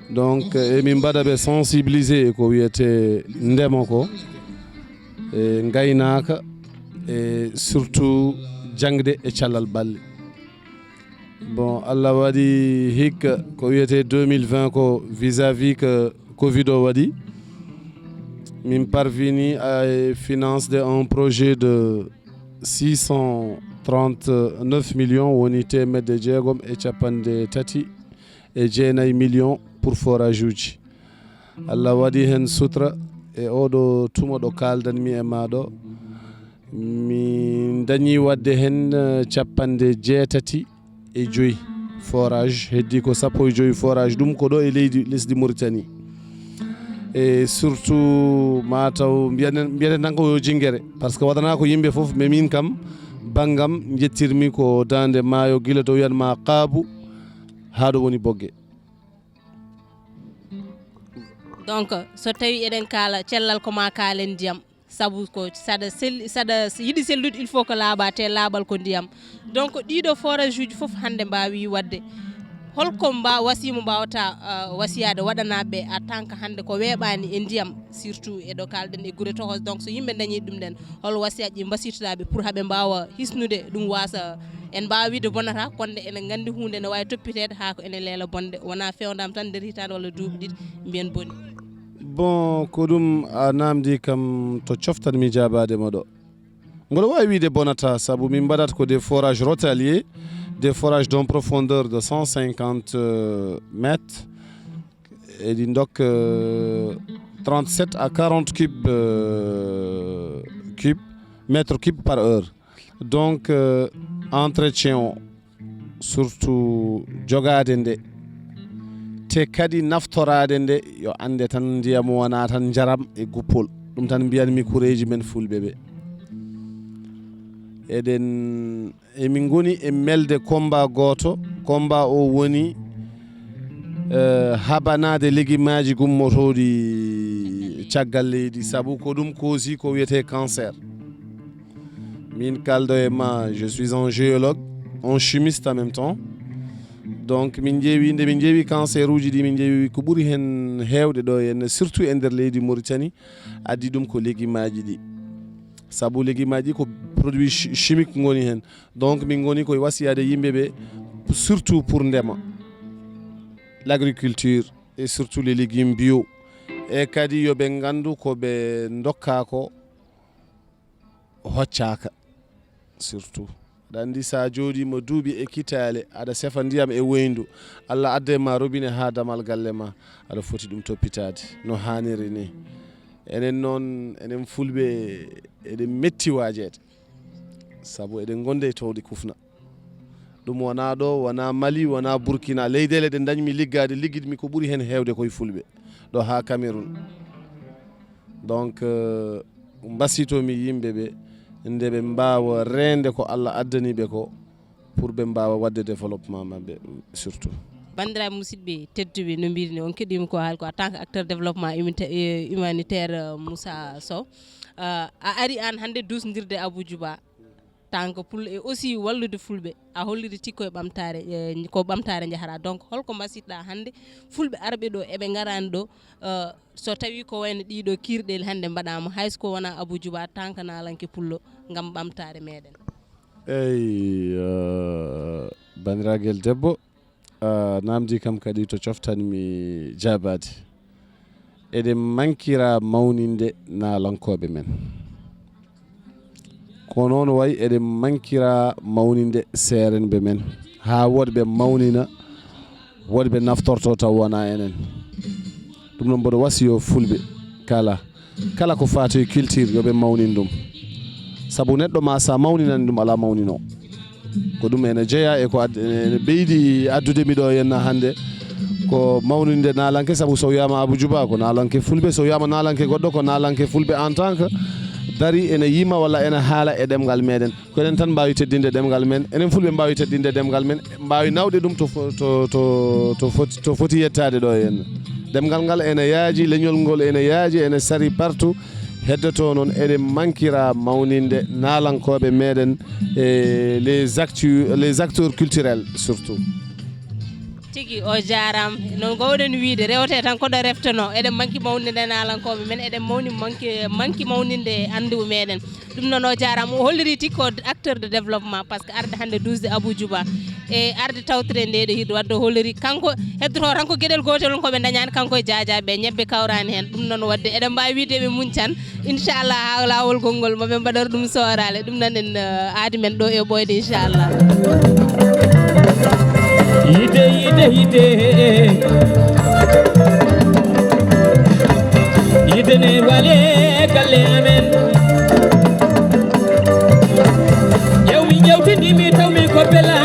Donc, e min mbaɗa ɓe sensibiliser e ko wiyetee ndema ko, e ngaynaaka, e surtout jaŋde e cellal ɓalli. Bon, Allah waɗi hikka ko wiyetee deux mille vingt ko vis-à-vis que covid o waɗi. Min parvini à financer un projet de six cent trente-neuf millions, woni teemedde jeegom e capanɗe tati e jeenayi millions pour forage uji. Allah waɗi heen sutura e oɗo tuma ɗo kaaldanmi e maa ɗo. Min dañi waɗde heen, eh, capanɗe jeetati e joyi forage, heddi ko sappo e joyi forage, ɗum ko ɗo e leydi, lesdi Mauritanie. E surtout mataw mbiyaten, mbiyaten tan ko yo Jinguere, parce que waɗanaa ko yimɓe fof, mais min kam banngam njettirmi ko daande maayo gila to wiyan ma Qaabu haa ɗo woni Bogge. Donc, so tawi eɗen kaala cellal, ko ma kaalen ndiyam, sabu ko saɗa sel-, saɗa yiɗi sellude, il faut ko laaɓa, te laaɓal ko ndiyam. Donc, ɗiɗo forage uji fof hannde mbaawi waɗde. Holko mba-, wasi mo mbaawata, uh, wasiyaade waɗanaaɓe ɓe en tant que hannde ko weeɓaani e ndiyam, surtout e ɗo kaalɗen e gure tohos? Donc, so yimɓe dañi ɗum ɗen, hol wasiyaaji mbasiytoɗaa ɓe pour haɓe mbaawa hisnude ɗum, waasa, en mbaawa wiide bonata, kono nde ene nganndi huunde ene waawi toppiteede haa ko ene leela bonde, wonaa fewndaama tan nder hitaande walla duuɓi ɗiɗi mbiyen boni. Bon, ko ɗum a naamndi kam to coftanmi jaabaade ma ɗo. Mboɗo waawi wiyde bonata, sabu min mbaɗat ko des forages rotaliers, des forages d'une profondeur de cent cinquante, euh, mètres. Eɗi ndokka, euh, trente-sept à quarante cubes, euh, cubes, mètres cubes par heure. Donc, euh, entretien o, surtout jogaade nde, te kadi naftoraade nde, yo annde tan ndiyam wonaa tan njaram e guppol. Ɗum tan mbiyanmi kureeji men fulɓe ɓe. Eɗen, emin ngoni e melde combat gooto. Combat o woni, eh, habanaade legimaaji gummotooɗi caggal leydi, sabu ko ɗum koosi ko wiyetee cancer. Min kaaldo e ma, je suis un géologue, un chimiste en même temps. Donc, min ƴeewi, nde min ƴeewi cancer uji ɗi, min ƴeewi ko ɓuri heen heewde ɗo henne, surtout e nder leydi Mauritanie, addi ɗum ko legimaaji ɗi. Sabu legimaaji ɗi ko produit chi-, chimique ngoni heen. Donc, min ngoni koye wasiyaade yimɓe ɓe, surtout pour ndema, l'agriculture et surtout les légumes bio. E kadi yo ɓe nganndu ko ɓe ndokka ko hoccaaka, surtout. Aɗa anndi, so a jooɗiima duuɓi e kitaale, aɗa sefa ndiyam e weyndu, Allah adda e ma robinet haa damal galle ma, aɗa foti ɗum toppitaade no haaniri ni. Enen noon, enen fulɓe, eɗen metti waajeede, sabu eɗen ngonde e towɗe kufna. Ɗum wonaa ɗo, wonaa Mali, wonaa Burkina. Leyɗeele ɗe ndañmi liggaade, liggiɗmi ko ɓuri heen heewde koye fulɓe, ɗo haa Cameroun. Donc, euh, mbasiytoo-mi yimɓe ɓe, nde ɓe mbaawa reende ko Allah addani ɓe ko, pour ɓe mbaawa waɗde développement maɓɓe, surtout. Banndiraaɓe musidɓe tedduɓe, no mbiɗen ni, on keɗiima ko haali ko en tant que acteur développement humita-, eh, humanitaire, euh, Moussa Sow. Euh, a ari aan hannde duusndirde Abou Djouba, tant que pullo, e aussi wallude fulɓe. A holliri tigi koye ɓamtaare, eh, ko ɓamtaare njahata. Donc, holko mbasiytoɗaa hannde fulɓe arɓe ɗo, eɓe ngaraani ɗo, eh, so tawii ko wayno ɗiɗo kiirɗeeli hannde mbaɗaama, hay so ko wonaa Abou Djouba, tant que naalanke pullo, ngam ɓamtaare meɗen? Eyi, eh, banndiraagal debbo, a naamndii kam kadi to coftanmi jaabaade. Eɗen mankira mawninde naalankooɓe men. Ko noon wayi, eɗen mankira mawninde seerenɓe men, haa woɗɓe mawnina, woɗɓe naftorto taw wonaa enen. Ɗum noon mboɗo wasiyo fulɓe kala, kala ko faati e culture, yo ɓe mawnin ɗum. Sabu neɗɗo ma sa mawninani ɗum alaa mawninoo. Ko ɗum ene jeyaa e ko ad-, ene ɓeydi addude mi ɗo henna hannde. Ko mawninde naalanke, sabu so wiyaama Abu Juba ko naalanke fulɓe, so wiyaama naalanke goɗɗo ko naalanke fulɓe en tant que dari ene yima walla ene haala e ɗemngal meɗen. Ko enen tan mbaawi teddinde ɗemngal men, enen fulɓe mbaawi teddinde ɗemngal men, mbaawi nawde ɗum to fo-, to, to, to foti, to foti yettaade ɗo henna. Ɗemngal ngal ene yaaji, leñol ngol ene yaaji, ene sari partout. Heddoto noon eɗen mankira mawninde naalankooɓe meɗen e les actu-, les acteurs culturels surtout. Tigi o jaaraama. No ngoowɗen wiyde, rewte tan ko ɗo reftonoo. Eɗen manki mawninde naalankooɓe men, eɗen mawni manki, manki mawninde anndu meɗen. Ɗum noon o jaaraama, o holliri tigi ko acteur de développement, parce que arde hannde duusde Abou Djouba e arde tawtore nde ɗo hirde wadde o holliri kanko heddoto tan ko geɗel gootel on ko ɓe ndañaani kanko e jaajaaɓe, ñebbe kawraani heen. Ɗum noon wadde eɗen mbaawi wiyde ɓe muñcan, inchallah, haa laawol gongol mo ɓe mbaɗor ɗum sooraale. Ɗum noon en, eh, aadi men ɗo e ɓooyde, inchallah. Yide, yide, yide. Yide ne wale galle amen. Ƴeew mi ƴeewtindi mi taw mi ko bela.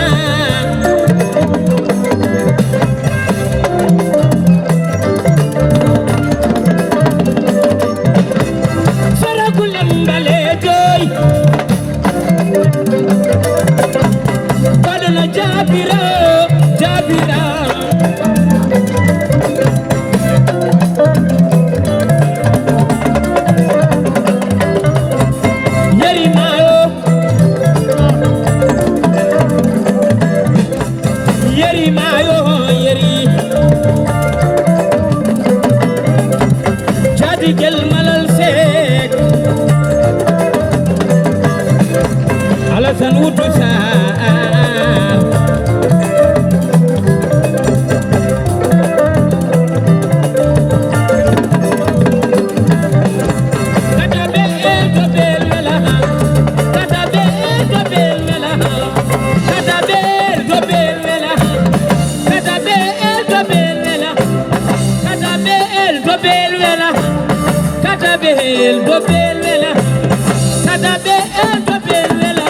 Sarakulen mbaleejoy. Baɗono jaabira, jaabira. Yeri maayo. Yeri maayo, yeri. Jaati gel malal seek. Alasan Wutu Saar. Kata be el to bel mela. Kata be el to bel mela. Kata be el to bel mela. Kata be el to bel mela. Kata be el to bel mela. Kata be el to bel mela. Kata be el to bel mela. Kata be el to bel mela.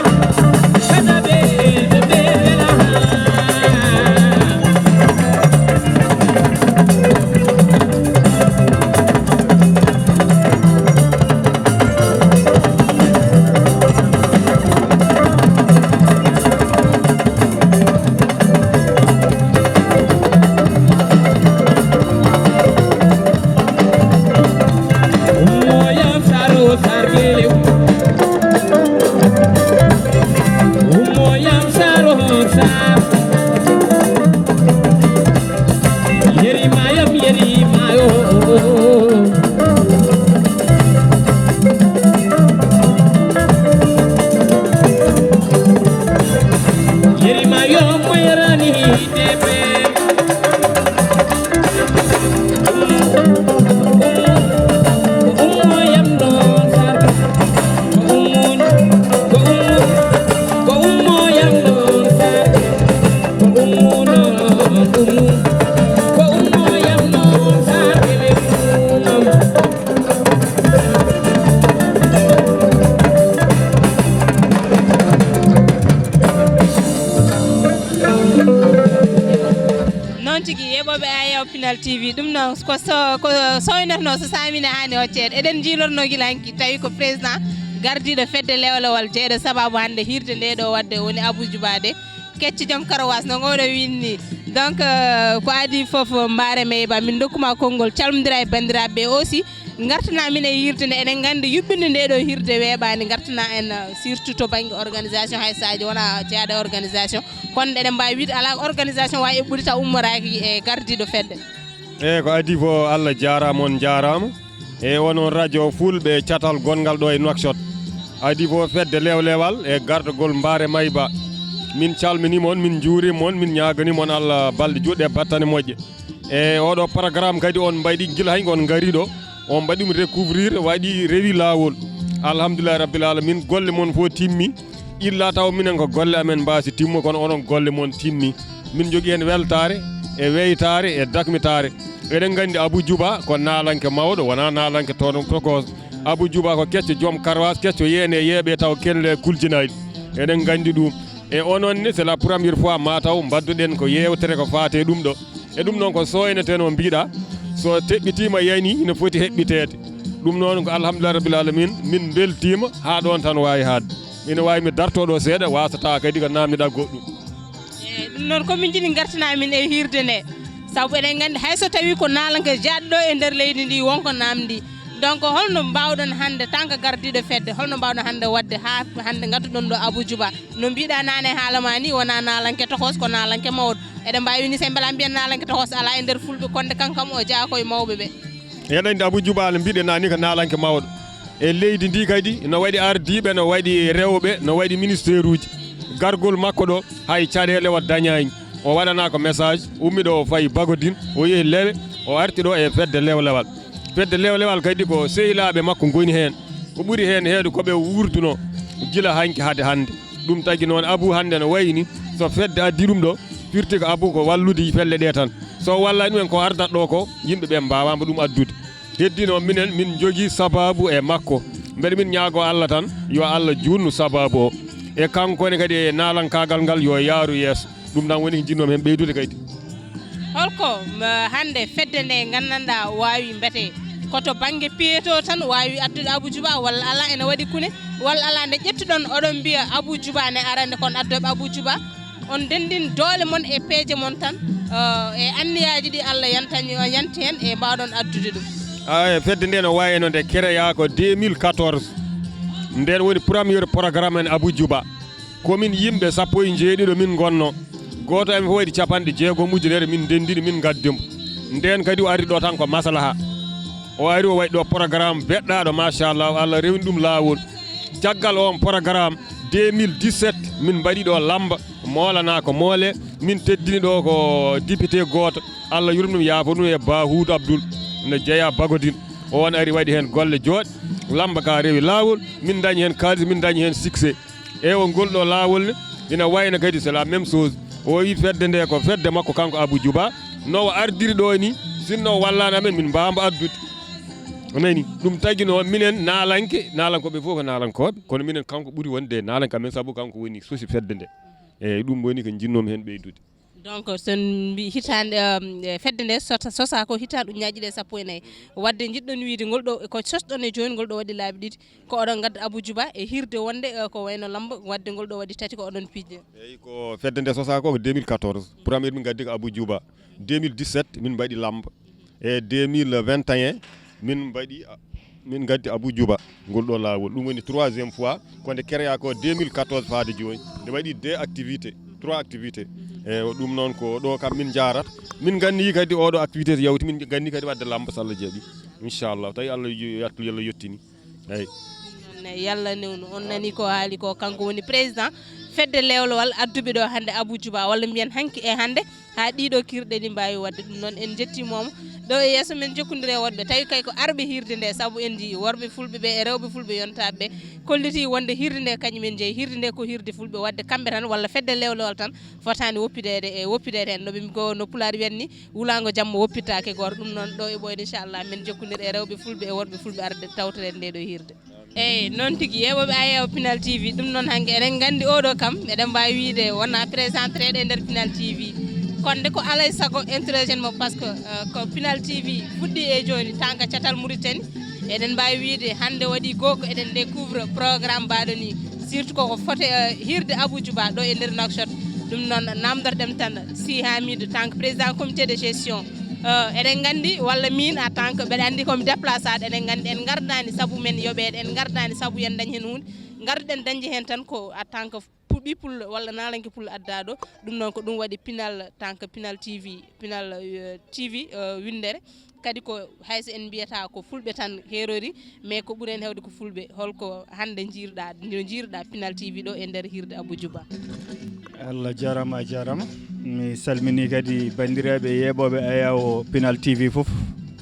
Yeri mayam, yeri mayo. Yeri mayo, moyarani debe. Ummo yam ɗon sar. Ummo, ko ummo, ko ummo yam ɗon sar. Noon tigi, yeɓooɓe Ayaw Pinal T V, ɗum noon ko so, ko sooynatnoo so saamina haani hocceede. Eɗen njiilornoo gila hanki, tawi ko président gardiiɗo fedde lewlewal jeyɗo sababu hannde hiirde nde ɗo wadde woni Abou Djouba de. Kecco joom karawaas no ngooɗo winni. Donc, euh, ko adii fof, Mbaare Meyba, min ndokkuma konngol, calmondira e banndiraaɓe ɓe aussi, ngartana min e hiirde nde. Eɗen nganndi yuɓɓinde nde ɗo hiirde weeɓaani, ngartana en, euh, surtout to bannge organisation, hay so a wona jeyaaɗo e organisation, kono eɗen mbaawi wiyde alaa organisation waawi eɓɓude taw ummoraaki e gardiiɗo fedde. Eeyi, ko adii fof, Allah jaaraama, on njaaraama. E onon radio fulɓe catal gonngal ɗo e Nouakchott. Adii fof fedde lewlewal e gardagol Mbaare Mayba. Min calminii mon, min njuuriima mon, min ñaaganiima on Allah balɗe juutɗe e battane moƴƴe. E oɗo programme kadi on mbayɗi gila hay on ngari ɗo, on mbaɗi ɗum recouvrir, waɗi rewi laawol. Alhamdulillahi rabbil alamin, golle mon fof timmi. Illa taw minen ko golle amen mbaasi timmo, kono onon golle mon timmi. Min njogii heen weltaare, e weytaare, e dakmitaare. Eɗen nganndi Abou Djouba ko naalanke mawɗo, wonaa naalanke toon tokooso. Abou Djouba ko kecco, joom karwas kecco, yeene yeeɓe taw kelle kuljinayɗo. Eɗen nganndi ɗum. E onon ne, c'est la première fois ma taw mbaɗduɗen ko yeewtere ko faate ɗum ɗo. E ɗum noon ko sooynete no mbiɗa, so teɓɓitiima yani, ina foti heɓɓiteede. Ɗum noon ko alhamdulillah rabbil alamin, min mbeltiima haa ɗoon tan waawi haadde. Ina waawi mi dartoo ɗo seeɗa, wasata kadi ko naamndiɗa goɗɗum. Eyi, ɗum noon ko min njiɗi ngartina min e hiirde nde. Sabu eɗen nganndi hay so tawi ko naalanke jaaɗɗo e nder leydi ndi wonko naamndi. Donc holno mbaawɗon hannde tant que gardiiɗo fedde, holno mbaawɗon hannde waɗde haa hannde ngadduɗon ɗo Abou Djouba? No mbiɗa naane haala ma ni wona naalanke toxos, ko naalanke mawɗo. Eɗen mbawi wini sen mbela mbiyen naalanke toxos ala e nder fulɓe konde kankam o jeyaa koye mawɓe ɓe. Eɗen andi Abou Djouba ala mbiɗe nani ko naalanke mawɗo. E leydi ndi kadi no waɗi ardiɓe, no waɗi rewɓe, no waɗi ministère uji. Gargol makko ɗo hay caɗele o dañani. O waɗana ko message, ummi ɗo o fayi Bagodin, o yehi Lewe, o arti ɗo e fedde lewlewal. Fedde lewlewal kadi ko sehilaɓe makko goni hen. Ko ɓuri hen heewde ko ɓe wurduno gila hanki hade hannde. Ɗum tagi noon Abou hannde no wayi ni, so fedde addi ɗum ɗo, firti ko Abou ko wallude pelle ɗe tan. So wallani ɗum en ko ardat ɗo ko, yimɓe ɓe mbawama ɗum addude. Heddi noon minen min jogii sababu e makko. Mbeɗa min ñaago Allah tan yo Allah juutnu sababu o. E kanko ne kadi e naalankaagal ngal yo yaaru yeeso. Ɗum tan woni ko njiɗnoomi heen ɓeydude kadi. Holko hannde fedde nde nganndanɗaa waawi mbete ko to bannge piyeto tan waawi addude Abou Djouba walla alaa ene waɗi kune walla alaa nde ƴettuɗon oɗon mbiya Abou Djouba ne arande kon addoɓe Abou Djouba on ndenndin doole mon e peeje mon tan e anniyaaji ɗi Allah yantani yanti heen e mbaawɗon addude ɗum. Fedde nde no waawi no nde kereya ko deux mille quatorze nden woni premier programme en Abou Djouba. Komin yimɓe sappo e jeeɗiɗo min ngonno. Gooto amen fof waɗi capanɗe jeegom ujunere min ndenndini min ngaddi mo. Ndeen kadi o ari ɗo tan ko maslaha. O ari o waɗi ɗo programme beɗɗaaɗo machallah Allah rewni ɗum laawol. Caggal on programme deux mille dix-sept min mbaɗi ɗo lamba moolana ko moole min teddini ɗo ko député gooto Allah yurmɗum yaafo ɗum e Ba Huudu Abdul no jeeya Bagodin. On ari waɗi heen golle jooɗe lamba ka rewi laawol min dañi heen kaalis min dañi heen succès. Ewa ngol ɗo laawol ne ina wayna kadi c'est la même chose. O wi fedde nde ko fedde makko kanko Abou Djouba no o ardiri ɗo ni sinno o wallano amen min mbawamo addude. Nani ɗum tagi noon minen naalanke naalankoɓe fof ko naalankoɓe kono minen kanko ɓuuri wonde naalanke amen saabu kanko woni sosi fedde nde. Eyyi ɗum woni ko jinnomi hen ɓeydude. Donc so en mbi hitaande um, e fedde nde sota- sosa ko hitaande ujunnaji ɗiɗi e sappo e nayi wadde jiɗɗon wiide ngol ɗo ko sosɗon e jooni ngol ɗo waɗi laabi ɗiɗi ko oɗon ngadda Abou Djouba e hirde wonde eh, ko wayno lamba wadde ngol ɗo waɗi tati ko oɗon piijde. Eyyi ko fedde nde sosa ko ko deux mille quatorze premier min gaddi ko Abou Djouba deux mille dix-sept min mbaɗi lamba e deux mille vingt et un min mbaɗi min gaddi Abou Djouba ngol ɗo laawol ɗum woni troisième fois ko nde créa ko deux mille quatorze faade jooni nde waɗi deux activités trois activités. Eyyi ɗum noon ko ɗo kam min jarata min ganni kadi oɗo activité yawti min ganni kadi wadde lamba so Allah jaɓi inchallah tawi Allah yattu Allah yettini. Eyyi. Yalla newnu on nani ko haali ko kanko woni président fedde lewlowal adduɓe ɗo hannde Abou Djouba walla mbiyen hanki e hannde ha ɗiɗo kirɗe ɗi mbawi wadde ɗum noon en jettimomo ɗo e yesso men jokkudiri e woɗɓe tawi kay ko arɓe hirde nde saabu en jii worɓe fulɓe ɓe e rewɓe fulɓe yontaɓe ɓe kolliti wonde hirde nde kañum en jeeyi hirde nde ko hirde fulɓe wadde kamɓe tan walla fedde lewlewal tan fotani woppideede e woppideede hen no ɓe ko no pulaar wiyat ni wulaango jamma woppittaake gooto ɗum noon ɗo e ɓooyde inchallah min jokkondir e rewɓe fulɓe e worɓe fulɓe arde tawtoreede nde ɗo hirde. Eyyi noon tigi yeeɓooɓe ayeewo Pinal T V ɗum noon hanki eɗen nganndi oɗo kam eɗen mbaawi wiyde wona présentereeɗo e nder Pinal T V kono de ko alay sago introduction mo par ce que ko Pinal T V fuɗɗi e jooni tanka catal Mauritanie eɗen mbaawi wiyde hannde waɗi goo ko eɗen découvre programme mbaɗo ni surtout koko foti hirde Abou Djouba ɗo e nder Nouakchott ɗum noon namdorɗem tan si Hamidou tant que président comité de gestion eɗen nganndi walla min en tant que mbeɗa anndi komi déplacé aɗo eɗen nganndi en ngardani sabu men yoɓeede en ngardani sabu yen dañ heen hunde ngarduɗen dañde heen tan ko en tant que ɓi pullo walla naalanke pullo addaɗo ɗum noon ko ɗum waɗi Pinal tant que Pinal T V Pinal T V winndere kadi ko hayso en mbiyata ko fulɓe tan heerori mais ko ɓuri en hewde ko fulɓe holko hannde jiiruɗa no jiiruɗa Pinal T V ɗo e nder hirde Abou Djouba. Allah jarama a jarama mi salmini kadi bandiraɓe yeeɓoɓe ayawo Pinal T V foof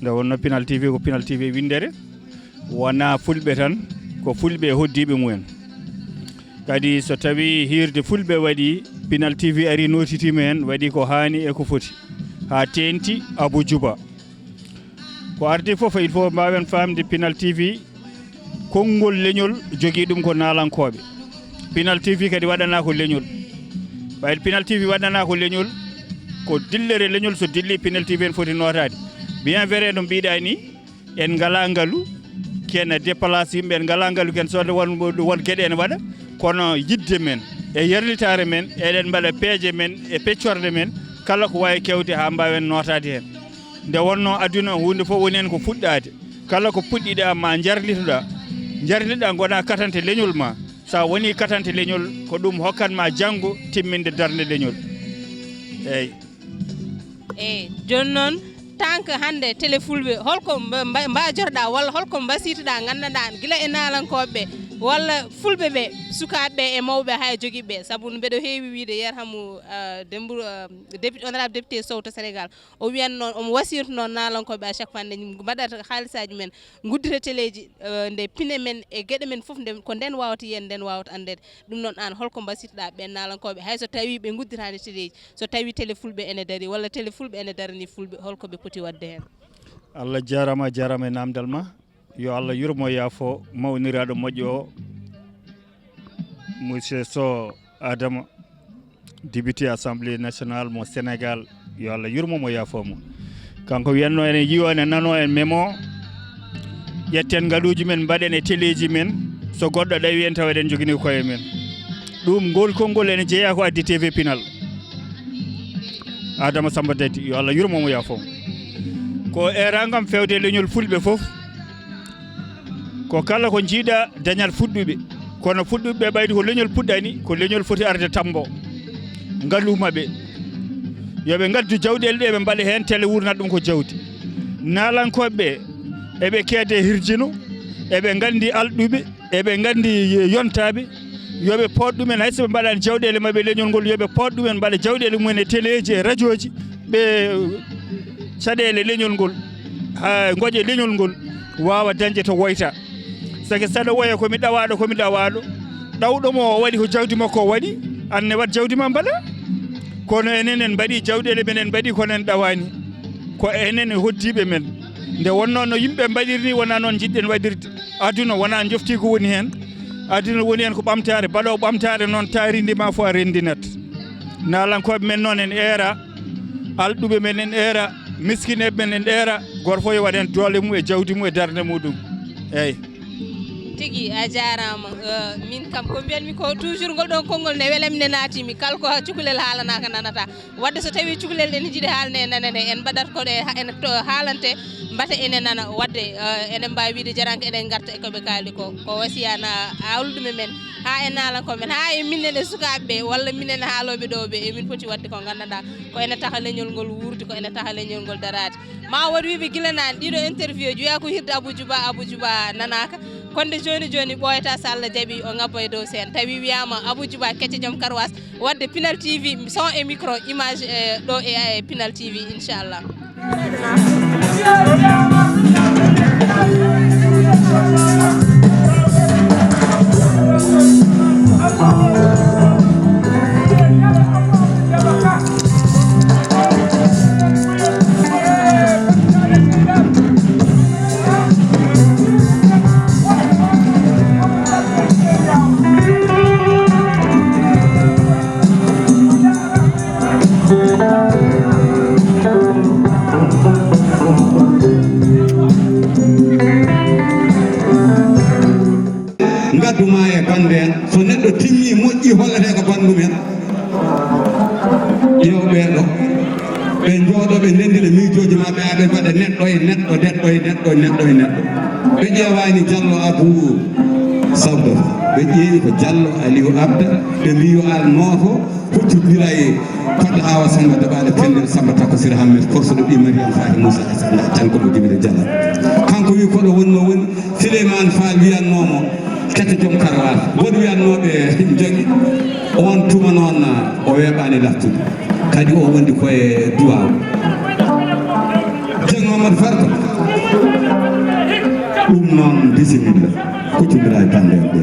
nde wonno Pinal T V ko Pinal T V winndere wona fulɓe tan ko fulɓe e hoddiɓe mumen kadi so tawi hirde fulɓe waɗi Pinal T V ari notitima hen waɗi ko hani e ko foti ha tenti Abou Djouba ko ardi foof il faut mbawen famde Pinal T V Konngol leñol jogii ɗum ko naalankooɓe. Pinal T V kadi waɗanaa ko leñol. Ɓayde Pinal T V waɗanaa ko leñol, ko dillere leñol, so dilli Pinal T V ene foti nootaade. Bien vrai no mbiɗa ni, en ngalaa ngalu, ken a déplace yimɓe, en ngalaa ngalu, ken sodde won, won geɗe ene waɗa, kono yidde men e yarlitaare men, eɗen mbaɗa peeje men e peccorde men, kala ko waawi kewde haa mbaawen nootaade heen. Nde wonnoo aduna, huunde fof woni heen ko fuɗɗaade. Kala ko puɗɗiɗaa ma njarlitoɗaa, njarlitoɗaa, ngoɗaa katante leñol ma. So a wonii katante leñol, ko ɗum hokkat ma janngo timminde darnde leñol. Eey. Eey, jooni noon, tanke hannde Télé Fulɓe, holko mba- mba- mbaajotoɗaa walla holko mbasiytoɗaa nganndanɗaa gila e naalankooɓe ɓe walla fulɓe ɓe, sukaaɓe ɓe e mawɓe haa e jogiiɓe ɓe? Sabu mbeɗo heewi wiyde Yerhamu, ah, Dembourou, ah, député, honorable député Sow to Sénégal, o wiyatnoo, omo wasiytonoo naalankooɓe à chaque fois nde mbaɗata haalisaaji men, nguddita teleeji, eh, nde pine men e geɗe men fof, nde ko nden waawata yiyde, nden waawata anndeede. Ɗum noon, aan, holko mbasiytoɗaa ɓeen naalankooɓe, hay so tawii ɓe ngudditaani teleeji, so tawii Télé Fulɓe ene darii walla Télé Fulɓe ene daranii fulɓe, holko ɓe poti waɗde heen? Allah jaaraama, a jaaraama e naamndal ma. Yo Allah yurmo, yaafo mawniraaɗo moƴƴo o, Monsieur Sow Adama, député Assemblée nationale mo Sénégal. Yo Allah yurmo mo, yaafo mo. Kanko wiyatnoo ene yiyo, ene nanoo, en memo. Ƴetten ngaluuji men, mbaɗen e teleeji men. So goɗɗo ɗawi en, tawa eɗen njogini koye men. Ɗum, ngol konngol ene jeyaa ko addi T V Pinal. Adama Samba Dadi, yo Allah yurmo mo, yaafo mo. Ko eeraango am feewde e leñol fulɓe fof. Ko kala ko njiiɗa dañat fuɗɗuɓe, kono fuɗɗuɓe ɓe ɓayde ko leñol puɗɗani, ko leñol foti arde tambo. Ngalu maɓɓe, yo ɓe ngaddu jawɗeele ɗe, ɓe mbaɗa heen tele, wurnat ɗum ko jawdi. Naalankooɓe ɓe, eɓe keede hirjino, eɓe nganndi alɗuɓe, eɓe nganndi yontaaɓe, yo ɓe pood ɗumen, hay so ɓe mbaɗaani jawɗeele maɓɓe e leñol ngol, yo ɓe pood ɗumen, mbaɗa jawɗeele mumen e teleeji, e rajooji, ɓe caɗeele leñol ngol, haa ngoƴe leñol ngol waawa dañde to woyta. Sake saɗa woya, ko mi ɗawaaɗo, ko mi ɗawaaɗo. Ɗawɗo mo o waɗi ko jawdi makko o waɗi, aan ne waɗ jawdi ma mbaɗa. Kono enen en mbaɗi jawɗeele men, en mbaɗi, kono en ɗawaani. Ko enen e hoddiiɓe men. Nde wonnoo no yimɓe mbaɗiri ni, wonaa noon njiɗɗen waɗirde. Aduna wonaa njofti ko woni heen. Aduna woni heen ko ɓamtaare, baɗoowo ɓamtaare noon, taarindi ma fof a renndinat. Naalankooɓe men noon en eera, alɗuɓe men en eera, miskineeɓe men en eera, gooto fof yo waɗ heen doole mum e jawdi mum e darnde muɗum. Eey. Tigi, a jaaraama. Eh, min kam, ko mbiyatmi ko toujours ngol ɗoon konngol ne welammi, ne naatimi. Kala ko cukalel haalanaaka nanata. Waɗde so tawii cukalel ene njiɗi haalde e nane nde, en mbaɗat ko ɗe ha-, ene to-, haalante, mbata ene nana. Waɗde, eh, eɗen mbaawi wiyde jaranke eɗen ngarta e ko ɓe kaali ko. Ko wasiyana alɗuɓe men, haa e naalankooɓe men, haa e minen e sukaaɓe ɓe, walla minen haalooɓe ɗo ɓe, emin poti waɗde ko nganndanɗaa ko ene taha leñol ngol wuurde, ko ene taha leñol ngol daraade. Ma wood wiiɓe gila naane, ɗiɗo interview ji wiya ko hirde Abou Djouba, Abou Djouba nanaaka. Kono nde jooni jooni ɓooyata, so Allah jaɓi o ŋabba e dow seen. Tawi wiyaama Abou Djouba kecce joom karwaas, waɗde Pinal T V, son et micro, image, e ɗo e, e Pinal T V, inchallah. Ngaddu ma e bannde en, so neɗɗo timmii moƴƴii, holletee ko banndum en. Yo ɓee ɗo, ɓe njooɗo, ɓe ndenndina miijooji maɓɓe, haa ɓe mbaɗa neɗɗo e neɗɗo, neɗɗo e neɗɗo, neɗɗo e neɗɗo. Ɓe ƴeewaani Jallo Abuu Sawdata, ɓe ƴeewi ko Jallo Aliyu Abda, ɓe mbii yo al nooto, huccondira e Fodde Awa Samba Daɓaale Pellel Samba Takko Sira Hammet, korsuɗo ɓii Mariyam Faati Muusa Asan, tan ko mo Jibril Jalla. Kanko wi koɗo wonnoo woni, Sileymaan Faal wiyatnoo mo, kete joom karwaas. Woɗ wiyatnooɓe njogi, oon tuma noon o weeɓaani lattude. Kadi o wondi ko e duwaaw. Ceerno Mamadou Farba. Ɗum noon, bisimilla. Kuccondira e bannde en ɓe.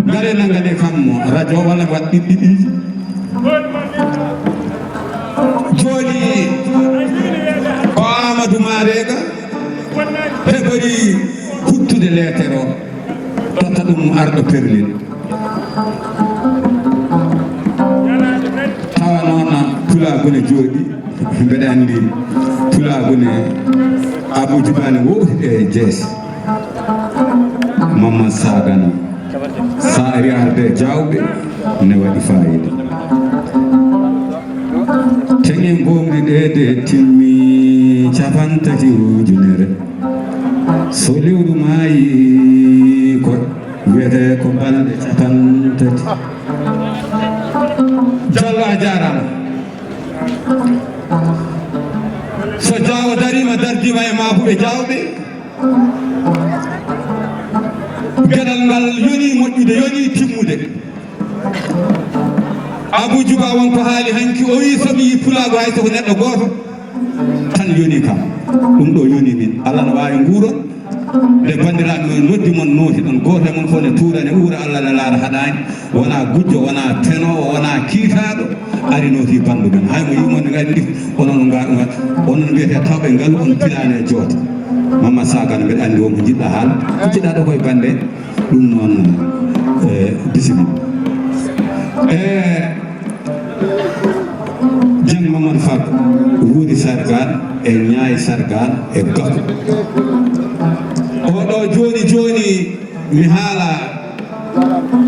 Ngare nangane kam radio walla waɗ ɓiɓɓe ɗiɗi. Jooni ko Amadou Marega heɓori huttude leetere o. Ko Wata ɗum arɗo perlin. Tawa noon pulaagu ne jooɗi, mbeɗa anndi pulaagu ne Abu Jubaani wowti e jees. Mamman Sagana, sa ari arde jawɓe ne waɗi fayida. Teŋe mbomri ɗe de timmi capantati ujunere. So lewru maayi ko wiyetee ko balɗe capantati. Jallo a jaaraama. So jaawo dariima dardiima e maabuɓe jaawɓe. Geɗal ngal yoni moƴƴude, yoni timmude. Abu Juba won ko haali hanki, o wi so mi yi pulaagu hay so ko neɗɗo gooto tan yoni kam. Ɗum ɗo yoni min. Allah no waawi nguuron. Nde banndiraaɓe men noddi mon, nooti ɗon gooto e mon fof ne tuura ne uura Allah ne laara haɗaani. Wonaa gujjo, wonaa penoowo, wonaa kiitaaɗo ari nooti banndu men. Hay mo yi mon nganndi, onon nga-, onon mbiyetee tawɓe ngalu, on pinaani e jooto. Mama Sagana, mbeɗa anndi won ko njiɗɗa haal. Kucciɗaa ɗo koye bannde. Ɗum noon, eh, bisimilla. Eh, Dieng Mamadou Fall, Wuri Sargal, e Ñaay Sargal, e Gakou. Oɗo jooni jooni mi haala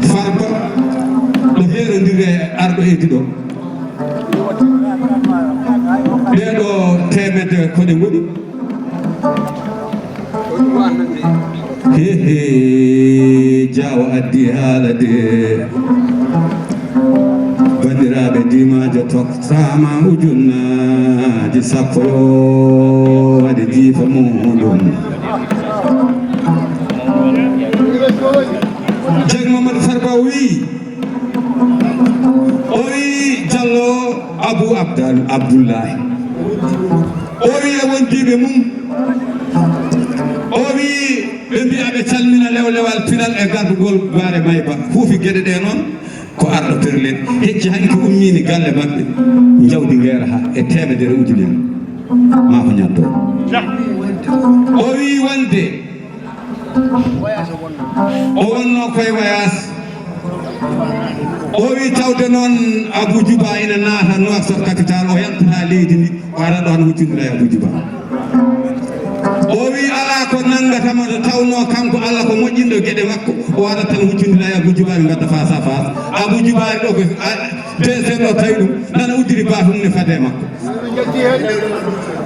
Farba, ɗo heerondirde e arɗo e diɗo. Ɗee ɗo teemedde ko ɗe ngoni. He, he, jaawo addi haala de. Banndiraaɓe, diimaajo toktama ujunnaaji sappo, yo waɗe jiifa muɗum. Dieng Mamadou Farba wi, o wi Jallo Abou Abdal Abdoulaye. O wi e wondiiɓe mum, o wi ɓe mbiya ɓe calmina lewlewal pinal e gardugol Baare Mayba. Huufi geɗe ɗe noon ko arɗo perlel. Hecci hanki ummini galle maɓɓe, jawdi ngeera ha e teemedere ujunere. Ma ko ñatto. O wi wonde o wonno koye voyage. O wi tawde noon Abou Djouba ina naata Nouakchott capital, o yaltata leydi ndi, o ara ɗo hano huccondira e Abou Djouba. O wi alaa ko nanngata mo, nde tawnoo kanko Allah ko moƴƴinɗo geɗe makko, o ara tan huccondira e Abou Djouba, ɓe mbaɗa face à face. Abou Djouba ari ɗo ko, a, P C ɗo tawi ɗum, nana uddiri baafe mum ne fade e makko.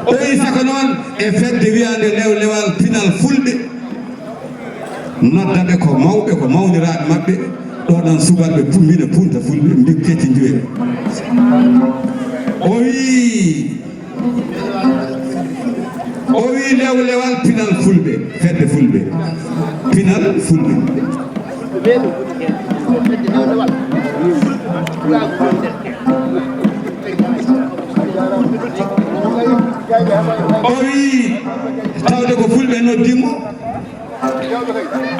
O wi saka noon e fedde wiyaande Lewlewal Pinal Fulɓe, nodda ɓe ko mawɓe, ko mawniraaɓe maɓɓe, ɗo ɗon subalɓe pu-, mbiɗa punta fulɓe, mbi kecci njuwe. O wi, o wi Lewlewal Pinal Fulɓe, fedde fulɓe, Pinal Fulɓe. O wi tawde ko fulɓe noddi mo,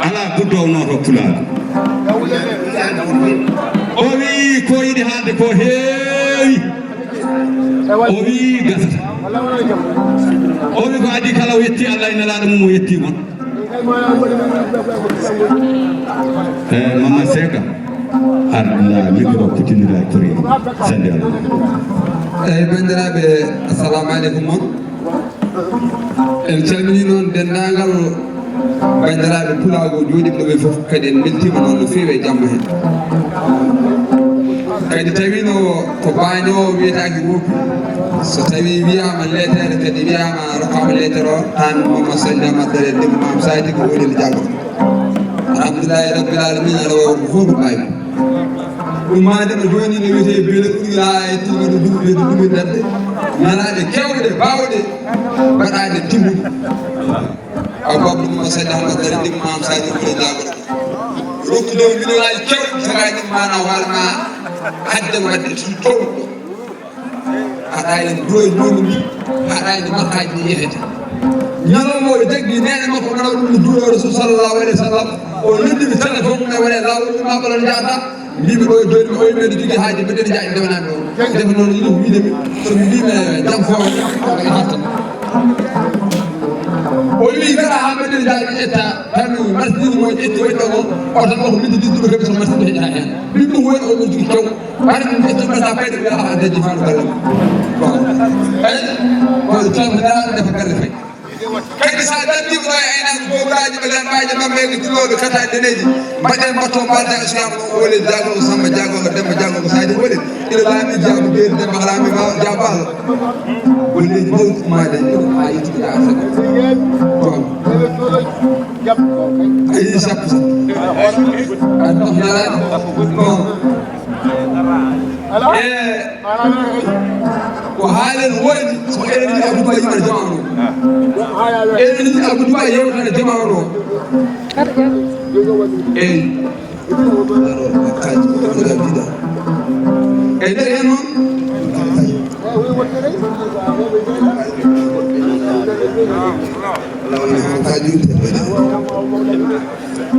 alaa guddownooɗo pulaagu. O wi ko yiɗi haalde ko heewi. O wi gasata. O wi ko adii kala o yetti Allah e Nelaaɗo mum, o yetti mon. Eh, Mama Seka, ar la micro kutinira e courrier. Sende Allah. Eyyi, banndiraaɓe, assalamu aleykum mon. En calminii noon denndaangal banndiraaɓe pulaagu jooɗiiɓe ɗo ɓe fof, kadi en mbeltiima noon no feewi e jamma heen. Kadi tawiino ko baañoowo wiyetaake woppi, so tawii wiyaama leetere, kadi wiyaama rokkaama leetere o, aan Mama Sali Amar Dare Demba Maam Sayti ko woni e jaggo. Alhamdulillahi Rabbil Alamina, aɗa waawi ko fof ko mbaawi. Ummaade no jooni no wiyetee Beele Ɓuri, haa e timmude duuɓi, ɓe ɗo ɗumi daɗde. Ñalaaɗe keewɗe, baawɗe, baɗaaɗe timmude. Aw Abdou Moussa Dahma Dare Demba Maam Sadio Mbaye Diago. Rokkude o million aji keewɗi, tagaaji maana hoore ma, hadde waɗde toon. Haɗa en duwa e leydi ndi, haɗa en makkaaji ɗi yehete. Ñalawma o jaggi neene makko, nawa ɗum no juuloo Rasul sallallahu alaihi wasallam. O noddiri téléphone, ne waɗe laawol, ɗum ma ɓalon jaata. Mbiimi ɗo jooni, mi oyi, mbeɗa jogii haaji, mbeɗen njaha ndewanami o. Ndefa noon, yiɗi wiide mi, so mi mbiimi jam foof, o artan. O wi Gara ha mbaɗen jaaɓi ƴetta tan marsidini mo ƴetti o ƴetta o oto ɗo ko min jidduɓe kadi so marsidini heƴa hen min ɗum woni oɗo jigi kew. Ɓaɗa min ƴetta masa payɗe ɓe aha dañi fano galle. Bon. Eyi. Ko tamdaɗo defa galle fay. Kadi sa dardi ko e ayna ko gowraji ɓe lambaji mamɓe ko dilloɓe kata deneji. Mbaɗen mbatto mbalda islam o wole jago o samba jago o demba jago o sadi wole. Ina laami jaabu beeri de mahlaami ma jaabal. Golleeji mawɗi ummaade e ɗum haa yettude haa seɗɗa. Bon. Ayi sappo sappo. Addu yaraani. Bon. E ko haalen woodi ko enen ni Abdou Ba yimata jamaano. Enen ni Abdou Ba yewtata jamaano. Eyi. E nder heen noon,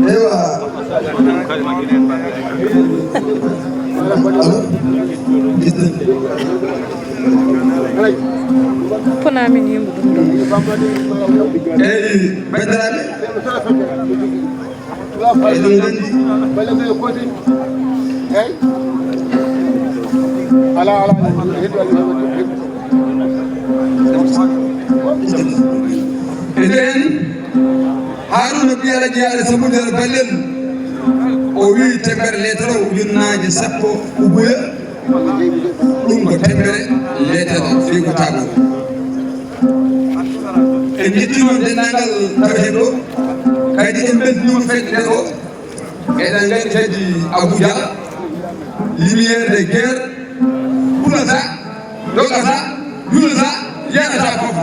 ewa. Pona min yimɓe ɗum ɗo. Eyi, banndiraaɓe. Eɗen nganndi. Ala, ala. E nden, Haruna Biyala Jeyaɗo Samudere Ballel, o wi tembere lettre o ujunnaaje sappo ubuya, ɗum ko tembere lettre fii ko taagol. En njettii noon denndaangal tawa heen ɗo, kadi en mbeltinooma fedde nde o. Eɗen nganndi kadi Abuja, lumière de guerre, ɓurata, dogata, yulata, yaɗata fof.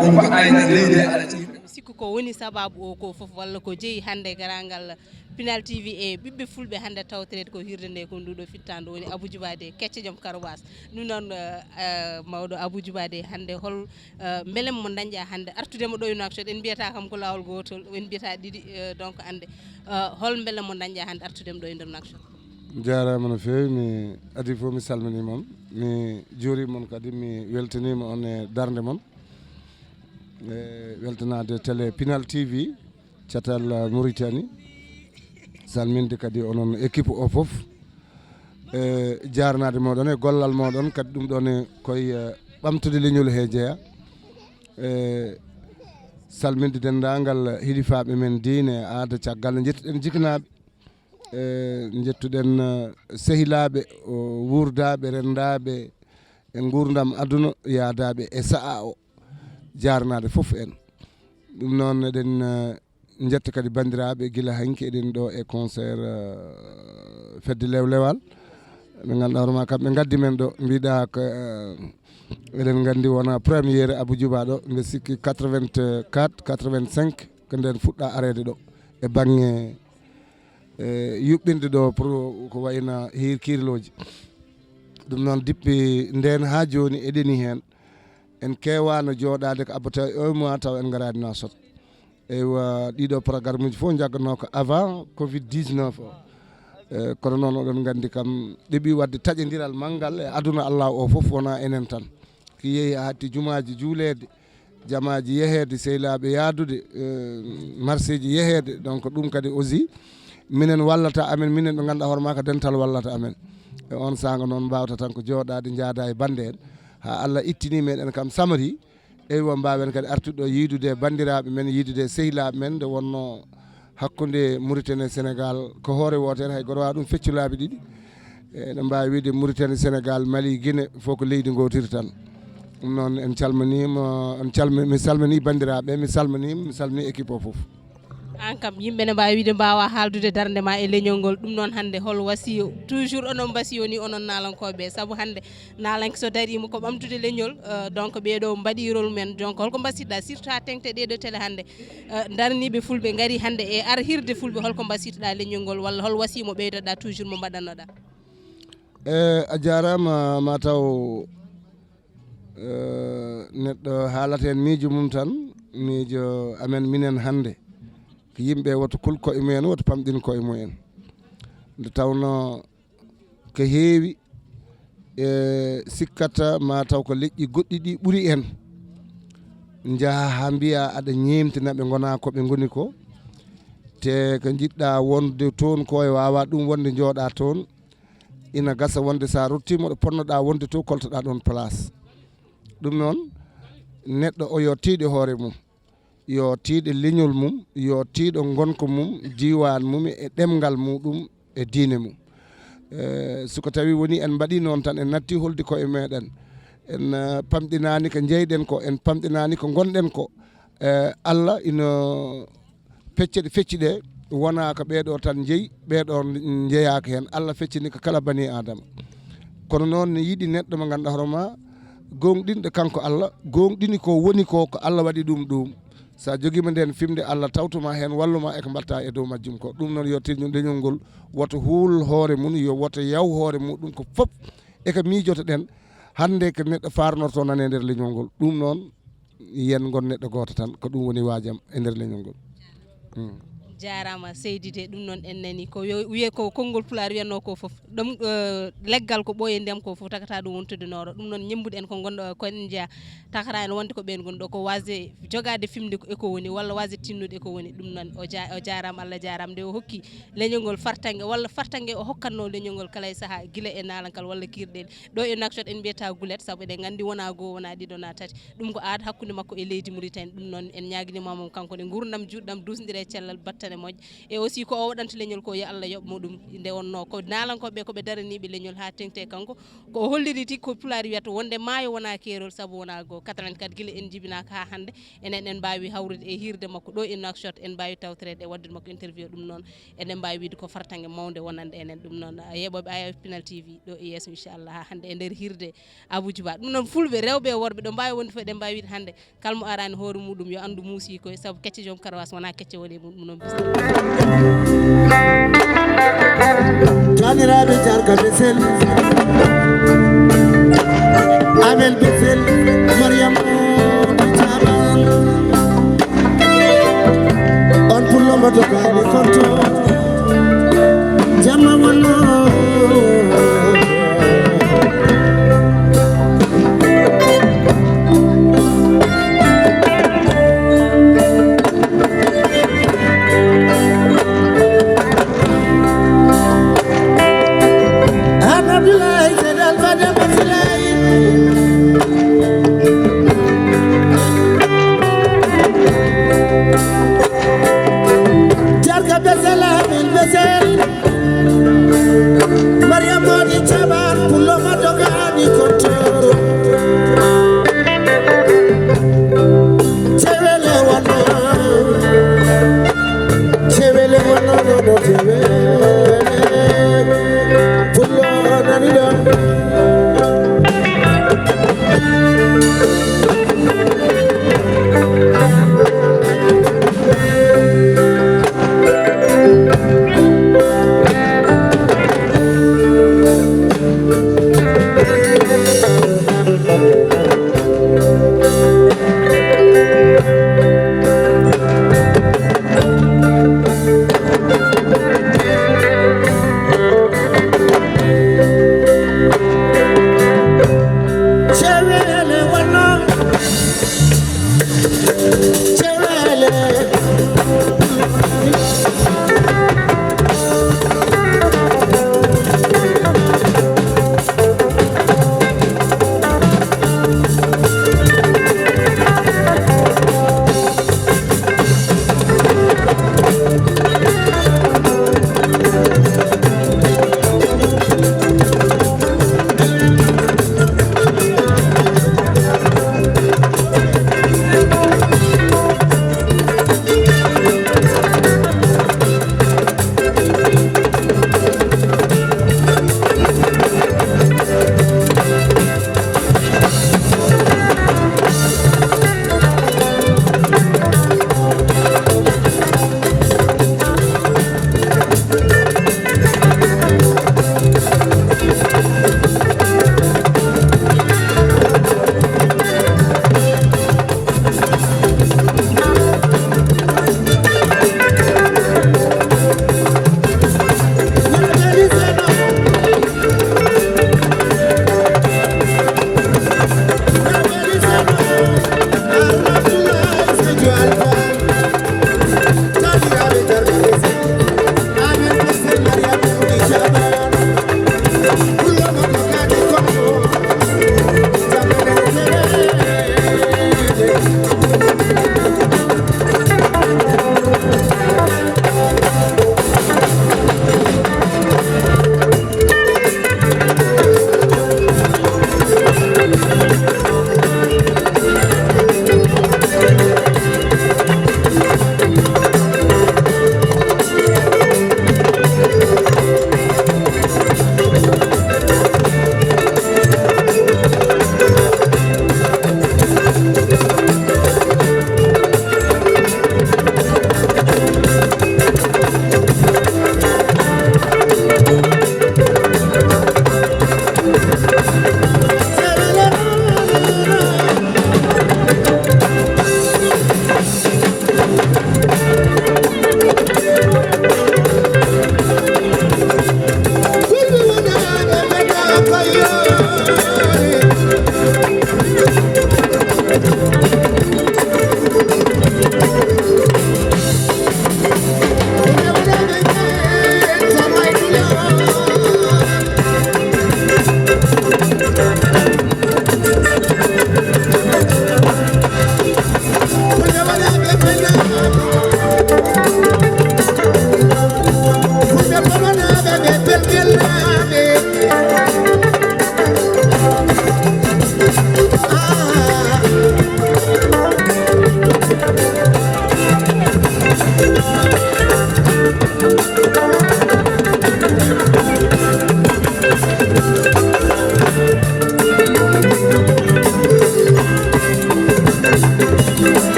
On mbaɗa e nder leydi he aɗa sikki ko woni sababu o ko fof walla ko jeyi hannde garaangal Pinal T V e ɓiɓɓe fulɓe hannde tawtoreede ko hirde nde ko nduɗo fittaandu woni Abou Djouba de kecce joom Karabas. Ɗum noon, eh, eh, mawɗo Abou Djouba de hannde hol, eh, mbele mo dañƴa hannde artude mo ɗo e Nouakchott? En mbiyata kam ko laawol gootol, en mbiyata ɗiɗi, eh, donc hannde, eh, hol mbele mo dañƴa hannde artude mo ɗo e nder Nouakchott? Jaaraama no feewi, mi adii fof mi salminii mon, mi juurii mon kadi, mi weltaniima on e darnde mon. E weltanaade télé Pinal T V, catal, eh, Mauritanie, salminde kadi onon équipe o fof. E jaarnaade mooɗon e gollal mooɗon kadi ɗum ɗon e koye, eh, ɓamtude leñol he jeya. E salminde denndaangal hilifaaɓe men diine e aada, caggal nde njettuɗen jiknaaɓe. E njettuɗen, eh, sehilaaɓe, o, wuurdaaɓe, renndaaɓe e nguurndam aduna, yaadaaɓe e sa'a o, jaarnaade fof en. Ɗum noon eɗen, eh, njetta kadi banndiraaɓe gila hanki eɗen ɗo e concert, eh, fedde Lewlewal. Ɓe ngannduɗaa hoore ma kamɓe ngaddi men ɗo, mbiɗa ko, eh, eɗen nganndi wona première Abou Djouba ɗo, mbe sikki quatre-vingt-quatre, quatre-vingt-cinq ko nden fuɗɗa areede ɗo e baŋŋe, eh, yuɓɓinde ɗo pour ko wayna hiir kiirlooji. Ɗum noon dippi ndeen haa jooni eɗeni heen. En keewaano jooɗaade ko abbata un mois taw en ngaraani Nouakchott. Eywa, ɗiɗo programme uji fof njagganoo ko avant covid dix-neuf o. Eh, kono noon oɗon nganndi kam ɗeɓi waɗde taƴondiral manngal e aduna Allah o fof wonaa enen tan. Ko yehi hatti jumaaji juuleede, jamaaji yeheede, sehilaaɓe yahdude, eh, marseeji yeheede. Donc ɗum kadi aussi minen wallata amen, minen ɓe ngannduɗaa hoore maa ko dental wallata amen. E on saanga noon mbaawta tan ko jooɗaade njaada e bannde en. Haa Allah ittini meɗen kam samari, eywa, mbaawen kadi artude ɗo yiidude e banndiraaɓe men, yiidude e sehilaaɓe men, nde wonnoo hakkunde Mauritanie e Sénégal ko hoore wootere, hay gooto waawaa ɗum feccu laabi ɗiɗi. E, eɗen mbaawi wiyde Mauritanie, Sénégal, Mali, Guinée, fof ko leydi ngootiri tan. Ɗum noon, en calminiima, en calmi-, mi salminii banndiraaɓe, mi salminii, mi salminii équipe o fof. Aan kam, yimɓe ne mbaawi wiyde mbaawaa haaldude darnde ma e leñol ngol. Ɗum noon, hannde hol wasiyo? Toujours onon mbasiyo ni, onon naalankooɓe, sabu hannde naalanke so dariima ko ɓamtude leñol, eh, donc ɓeeɗo mbaɗi rôle men. Donc holko mbasiytoɗaa, surtout haa teŋti ɗeeɗo télé hannde, eh, darniiɓe fulɓe ngari hannde e ar hirde fulɓe, holko mbasiytoɗaa leñol ngol walla hol wasiya mo ɓeydoɗaa toujours mo mbaɗannoɗaa? E, a jaaraama, ma taw, eh, neɗɗo haalata heen miijo mum tan, miijo amen minen hannde. Ko yimɓe woto kul koye mumen, woto pamɗin koye mumen. Nde tawnoo ko heewi e sikkata ma taw ko leƴƴi goɗɗi ɗi ɓuri en. njaha haa mbiya aɗa ñeemtina ɓe, ngona ko ɓe ngoni ko. Te ko njiɗɗa wonde toon ko e waawa ɗum wonde njooɗa toon. Ina gasa wonde so a ruttiima ɗo ponnoɗa wonde to, koltoɗa ɗoon place. Ɗum noon, neɗɗo o yo tiiɗe hoore mum, yo tiiɗe leñol mum, yo tiiɗo ngonka mum, diiwaan mum e ɗemngal muɗum e diine mum. Eh, so ko tawi woni en mbaɗi noon tan, en natti holdi koye meɗen, en, eh, pamɗinaani ko njeyɗen ko, en pamɗinaani ko ngonɗen ko. Eh, Allah ina pecce ɗe fecci ɗe, wonaa ko ɓeeɗo tan njeyi, ɓeeɗo njeyaaka heen. Allah feccini ko kala bani Aadama. Kono noon ne yiɗi neɗɗo mo ngannduɗaa hoore ma, gooŋɗinɗo kanko Allah, gooŋɗini ko woni ko, ko Allah waɗi ɗum ɗum. So a jogiima ndeen fimde, Allah tawtuma heen, walluma e ko mbaɗta e dow majjum ko. Ɗum noon yo tinno leñol ngol, woto huul hoore mum, yo woto yaw hoore muɗum ko fof. E ko miijotoɗen hannde ko neɗɗo faarnorto nane e nder leñol ngol. Ɗum noon yen ngon neɗɗo gooto tan, ko ɗum woni waajam e nder leñol ngol. Mm. Jaaraama seydi de, ɗum noon en nani ko yo- wiyee ko konngol pulaar wiyatnoo ko fof. Ɗum, eh, leggal ko ɓooyi e ndiyam ko fof tagata ɗum wontude nooro. Ɗum noon ñemmbuɗen ko ngonɗo ko en njeya. Tagata en wonde ko ɓeen ngonɗo ko waasde jogaade fimde ko e ko woni walla waasde tinnude e ko woni. Ɗum noon o ja- o jaaraama, Allah jaaraama nde o hokki leñol ngol fartaŋŋe walla fartaŋŋe o hokkatnoo leñol ngol kala e sahaa gila e naalankal walla kiirɗeeli. Ɗo e Nouakchott en mbiyata gulet sabu eɗen nganndi wonaa goo, wonaa ɗiɗo, wonaa tati. Ɗum ko aada hakkunde makko e leydi Mauritanie. Ɗum noon en ñaaginiima mo kanko ne nguurndam juutɗam duusndiraa e cellal battane moƴƴe. E aussi ko o waɗanta leñol ko yo Allah yoɓ mo ɗum. Nde wonnoo ko naalankooɓe ko ɓe daraniiɓe leñol haa teŋti e kanko. Ko o holliri tigi ko pulaar wiyata wonde maayo wonaa keerol sabu wonaa goo. Quatre-vingt-quatre gila en njibinaaka haa hannde. Enen en mbaawi hawrude e hiirde makko ɗo e Nouakchott, en mbaawi tawtoreede e waɗdude makko interview. Ɗum noon eɗen mbaawi wiyde ko fartaŋŋe mawnde wonande enen. Ɗum noon yeeɓooɓe Eye of Pinal T V ɗo e yeeso inchallah haa hannde e nder hiirde Abuuji Ba. Ɗum noon fulɓe rewɓe e worɓe ɗo mbaawi wonde fof eɗen mbaawi wiyde hannde kala mo araani hoore muɗum yo anndu muusi koye sabu kecce joom karawaas wonaa kecce woni e mum. Ɗum noon bisimilla. Taniraaɓe Jarga Besel, Amel Besel, Mariam Caman. On pullo mboto kaali konto jamma wonno. Abdoulaye Seydal Fadama Silay. Jarga Bese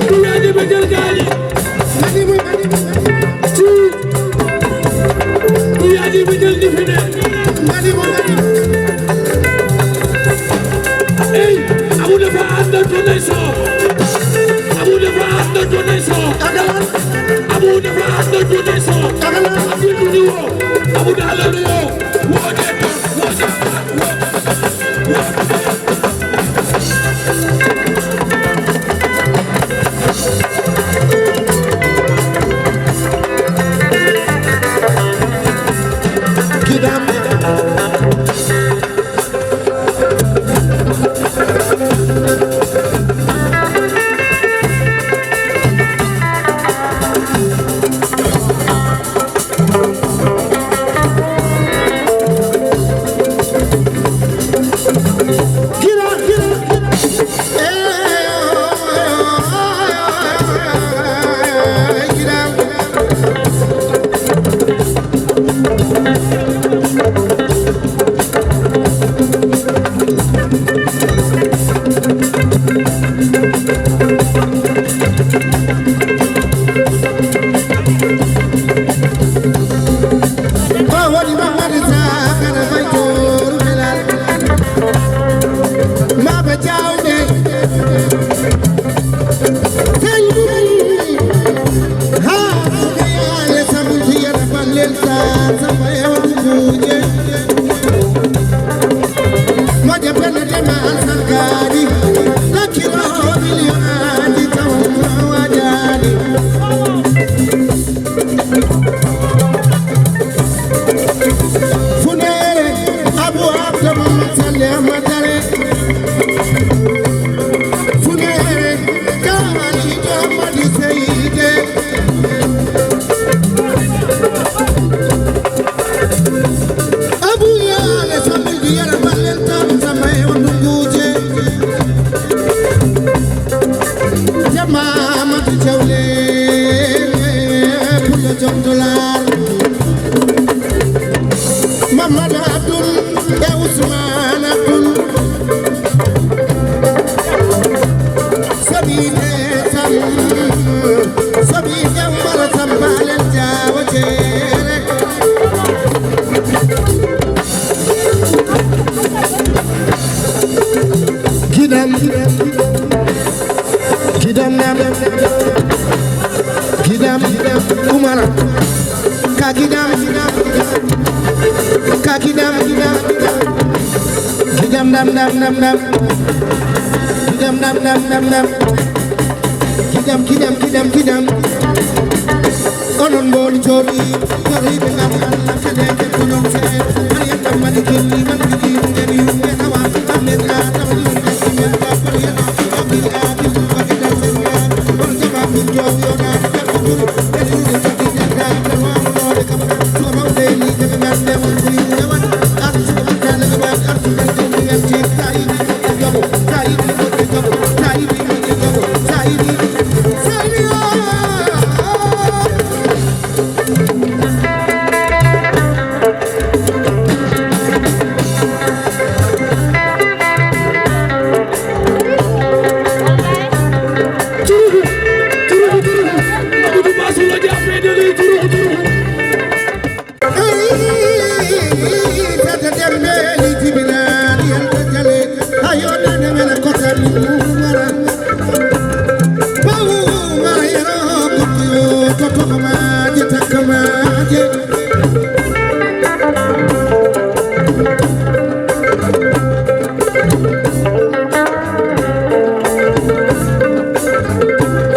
Ɓiyaaji ɓe jel gaali. Mani mo, mani mo. Ci. Ɓiyaaji ɓe jel jifine. Mani mo, mani mo. Ey, amude fa ando tunay so. Amude fa ando tunay so. Amude fa ando tunay so. Amude tunay so. Amude halalo. Wode, wode, wode. Ko woni Mamadou Sakara Faye Tooru Belal. Maba Diawde. Sey ha ko yaale sabu tiyata ballel sa samba e hoto kuuje. Moƴƴa pelle dema alsan kaari. Lakkiro miliyonaaji tawa wajaani. Funere Abu Abdou Mamadou Salli Ahmad Dare. Funere Kawali Ahmad Seyde. Abu Yale Sambi Yara Balel Tam Samay Wandunguje. Jama Amadou Diawle, Pullo Jom Dollar, Mamadou Abdoul e Ousmane Abdoul. Sabi de Sam, Sabi de Umar Sam Balen Jawo Jere. Gidam, gidam nam, gidam, gidam, Umar, ka gidam, ka gidam, gidam, gidam, dam, dam, dam, dam, gidam, dam, dam, dam, dam, gidam, gidam, gidam, gidam. Onon mboɗo jooɗi, jooɗiɓe ngam Allah, kadi en kettoɗon seeɗa. Hari en ɗammani kelli, man bigi ɗum en yumɓe tawa. Amin a tawa ɗum en ɗammani en ɗammani en. Amin a ɗum waɗi ɗammani en. Kono jama ɗum jooɗi o ɗaɗi ɗaɗi ɗum. Kadi ɗum en foti jaggaade, tawa mo ɗoɗe kam. So mawɓe ni, ɓe ngannde won ko yimɓe waɗi. Arsuɓe mbaɗaale ɓe waɗi, arsuɓe ɓe ngannde won ko yimɓe waɗi.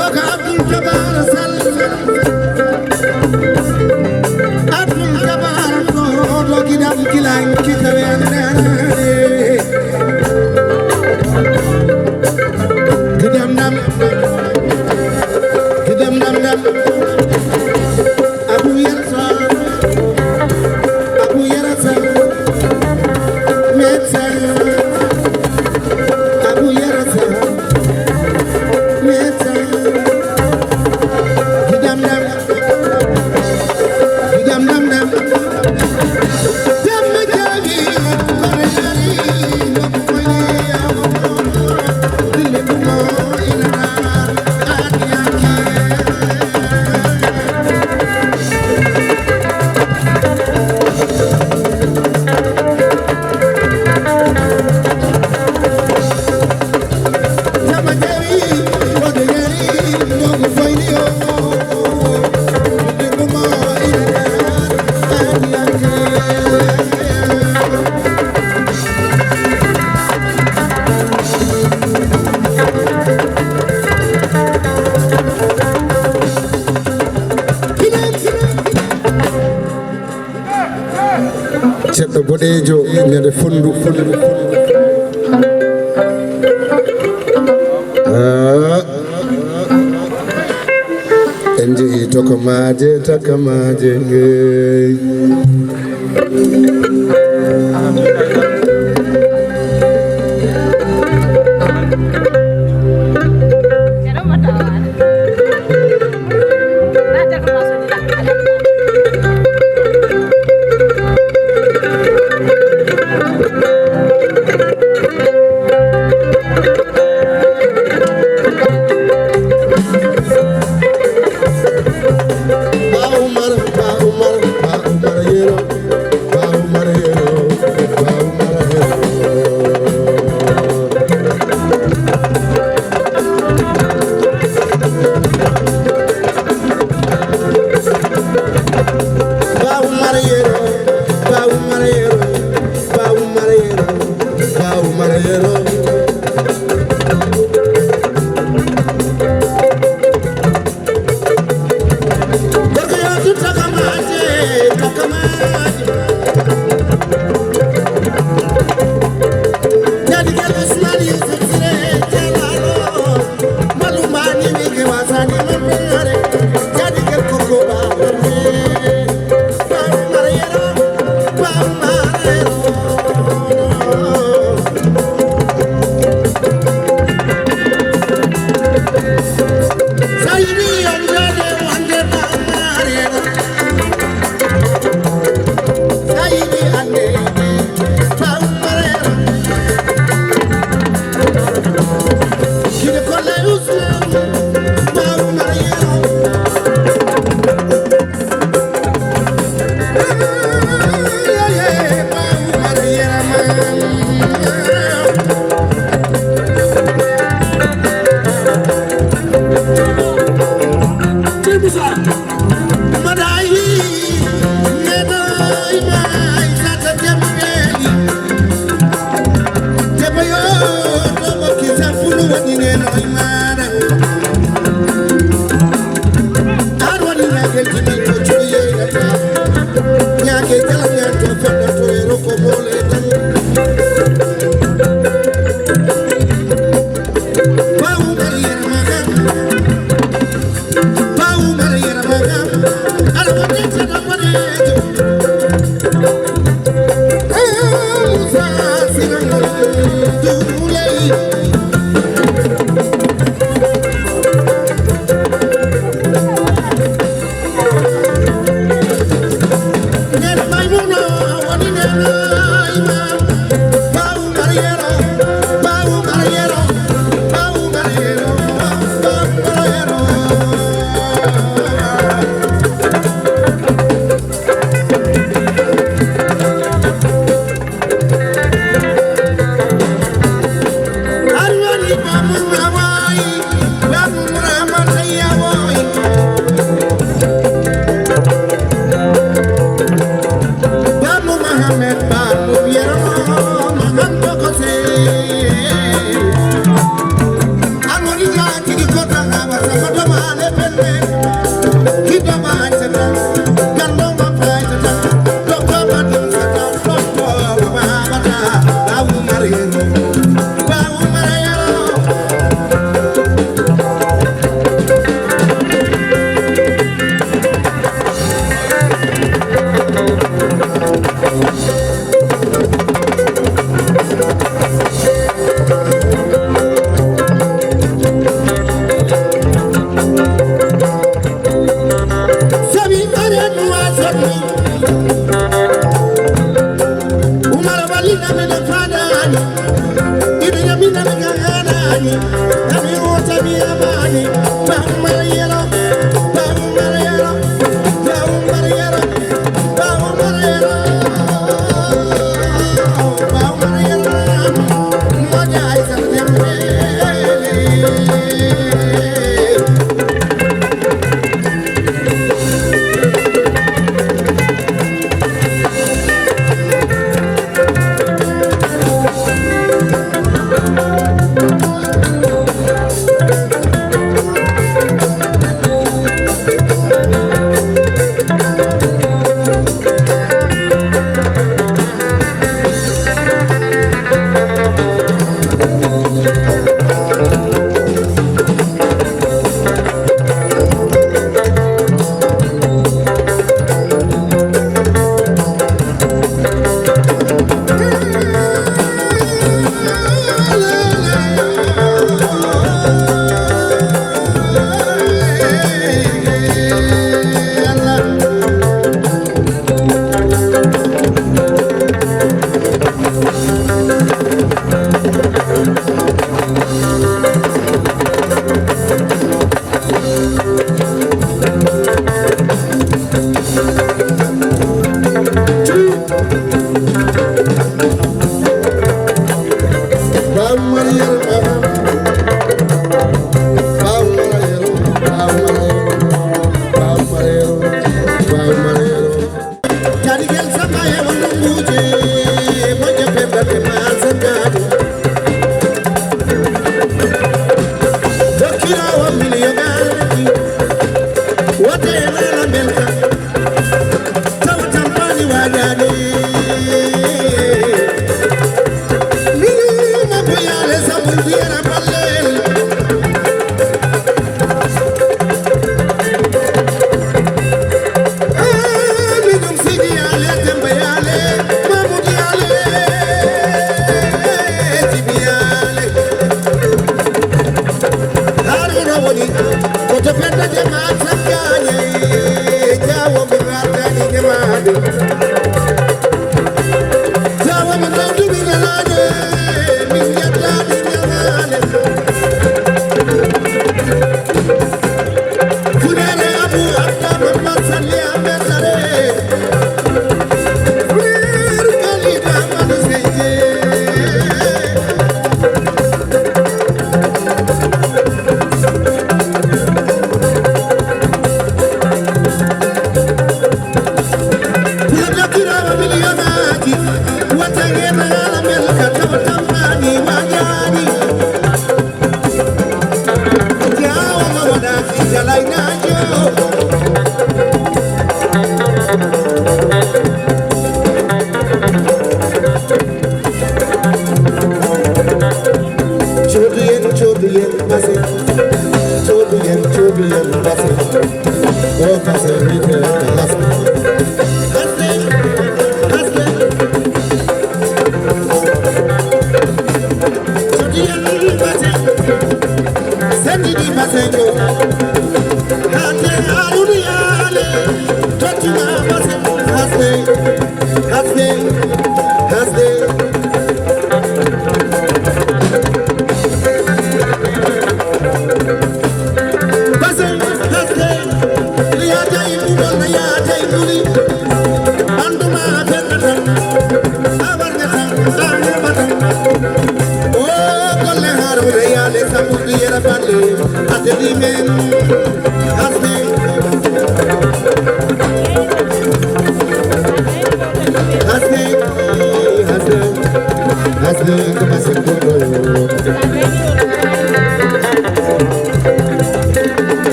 O ko Abdoul Jabbar Sall. Boɗeejo, ñande fonndu, fonndu, fonndu. Ah. En jehi tokomaaje, takamaaje, hey.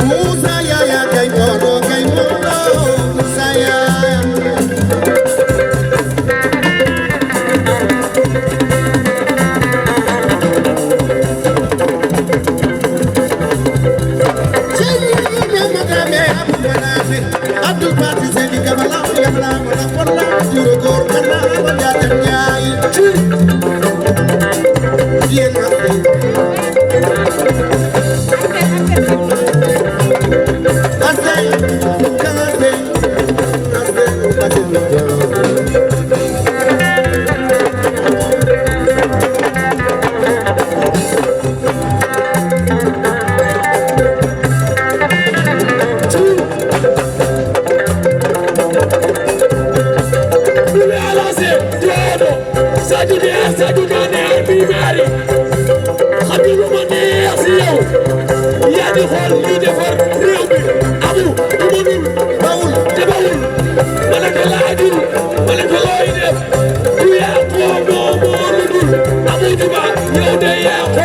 Musa Yaya kay moɗo, kay moɗo, Musa Yaya. Abdul Basit Seni Kamala, Kamala, Kamala, Juro Gor, Kamala, Kamala, Kamala, Kamala. Sadio Mané, Sadio Mané, Habibu Mané, si yow. Yaa di xool lii defar réew mi. Abu, du mënul, bawul, te bawul. Wala te laajul, wala te looy def. Du yaa ko moo moo lu dul. Abu Juba, yow de yaa ko.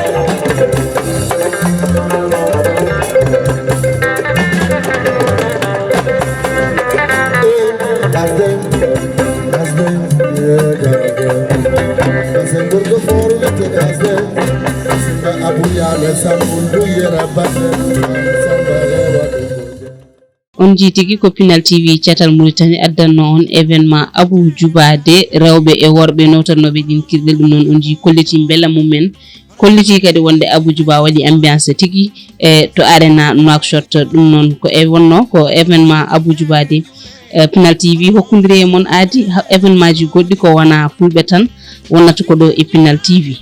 On njii tigi ko Pinal T V Catal Mauritanie addanno on événement Abou Djoubade, rewɓe e worɓe nowtatnooɓe ɗin kirɗel. Ɗum noon on njii kolliti mbela mumen, kolliti kadi wonde Abou Djouba waɗi ambiance tigi e to Arena Nouakchott. Ɗum noon ko e wonno ko événement Abou Djoubade. Eh, Pinal T V hokkundiri e mon aadi ha-, événement ji goɗɗi ko wona fulɓe tan wonnata ko ɗo e Pinal T V.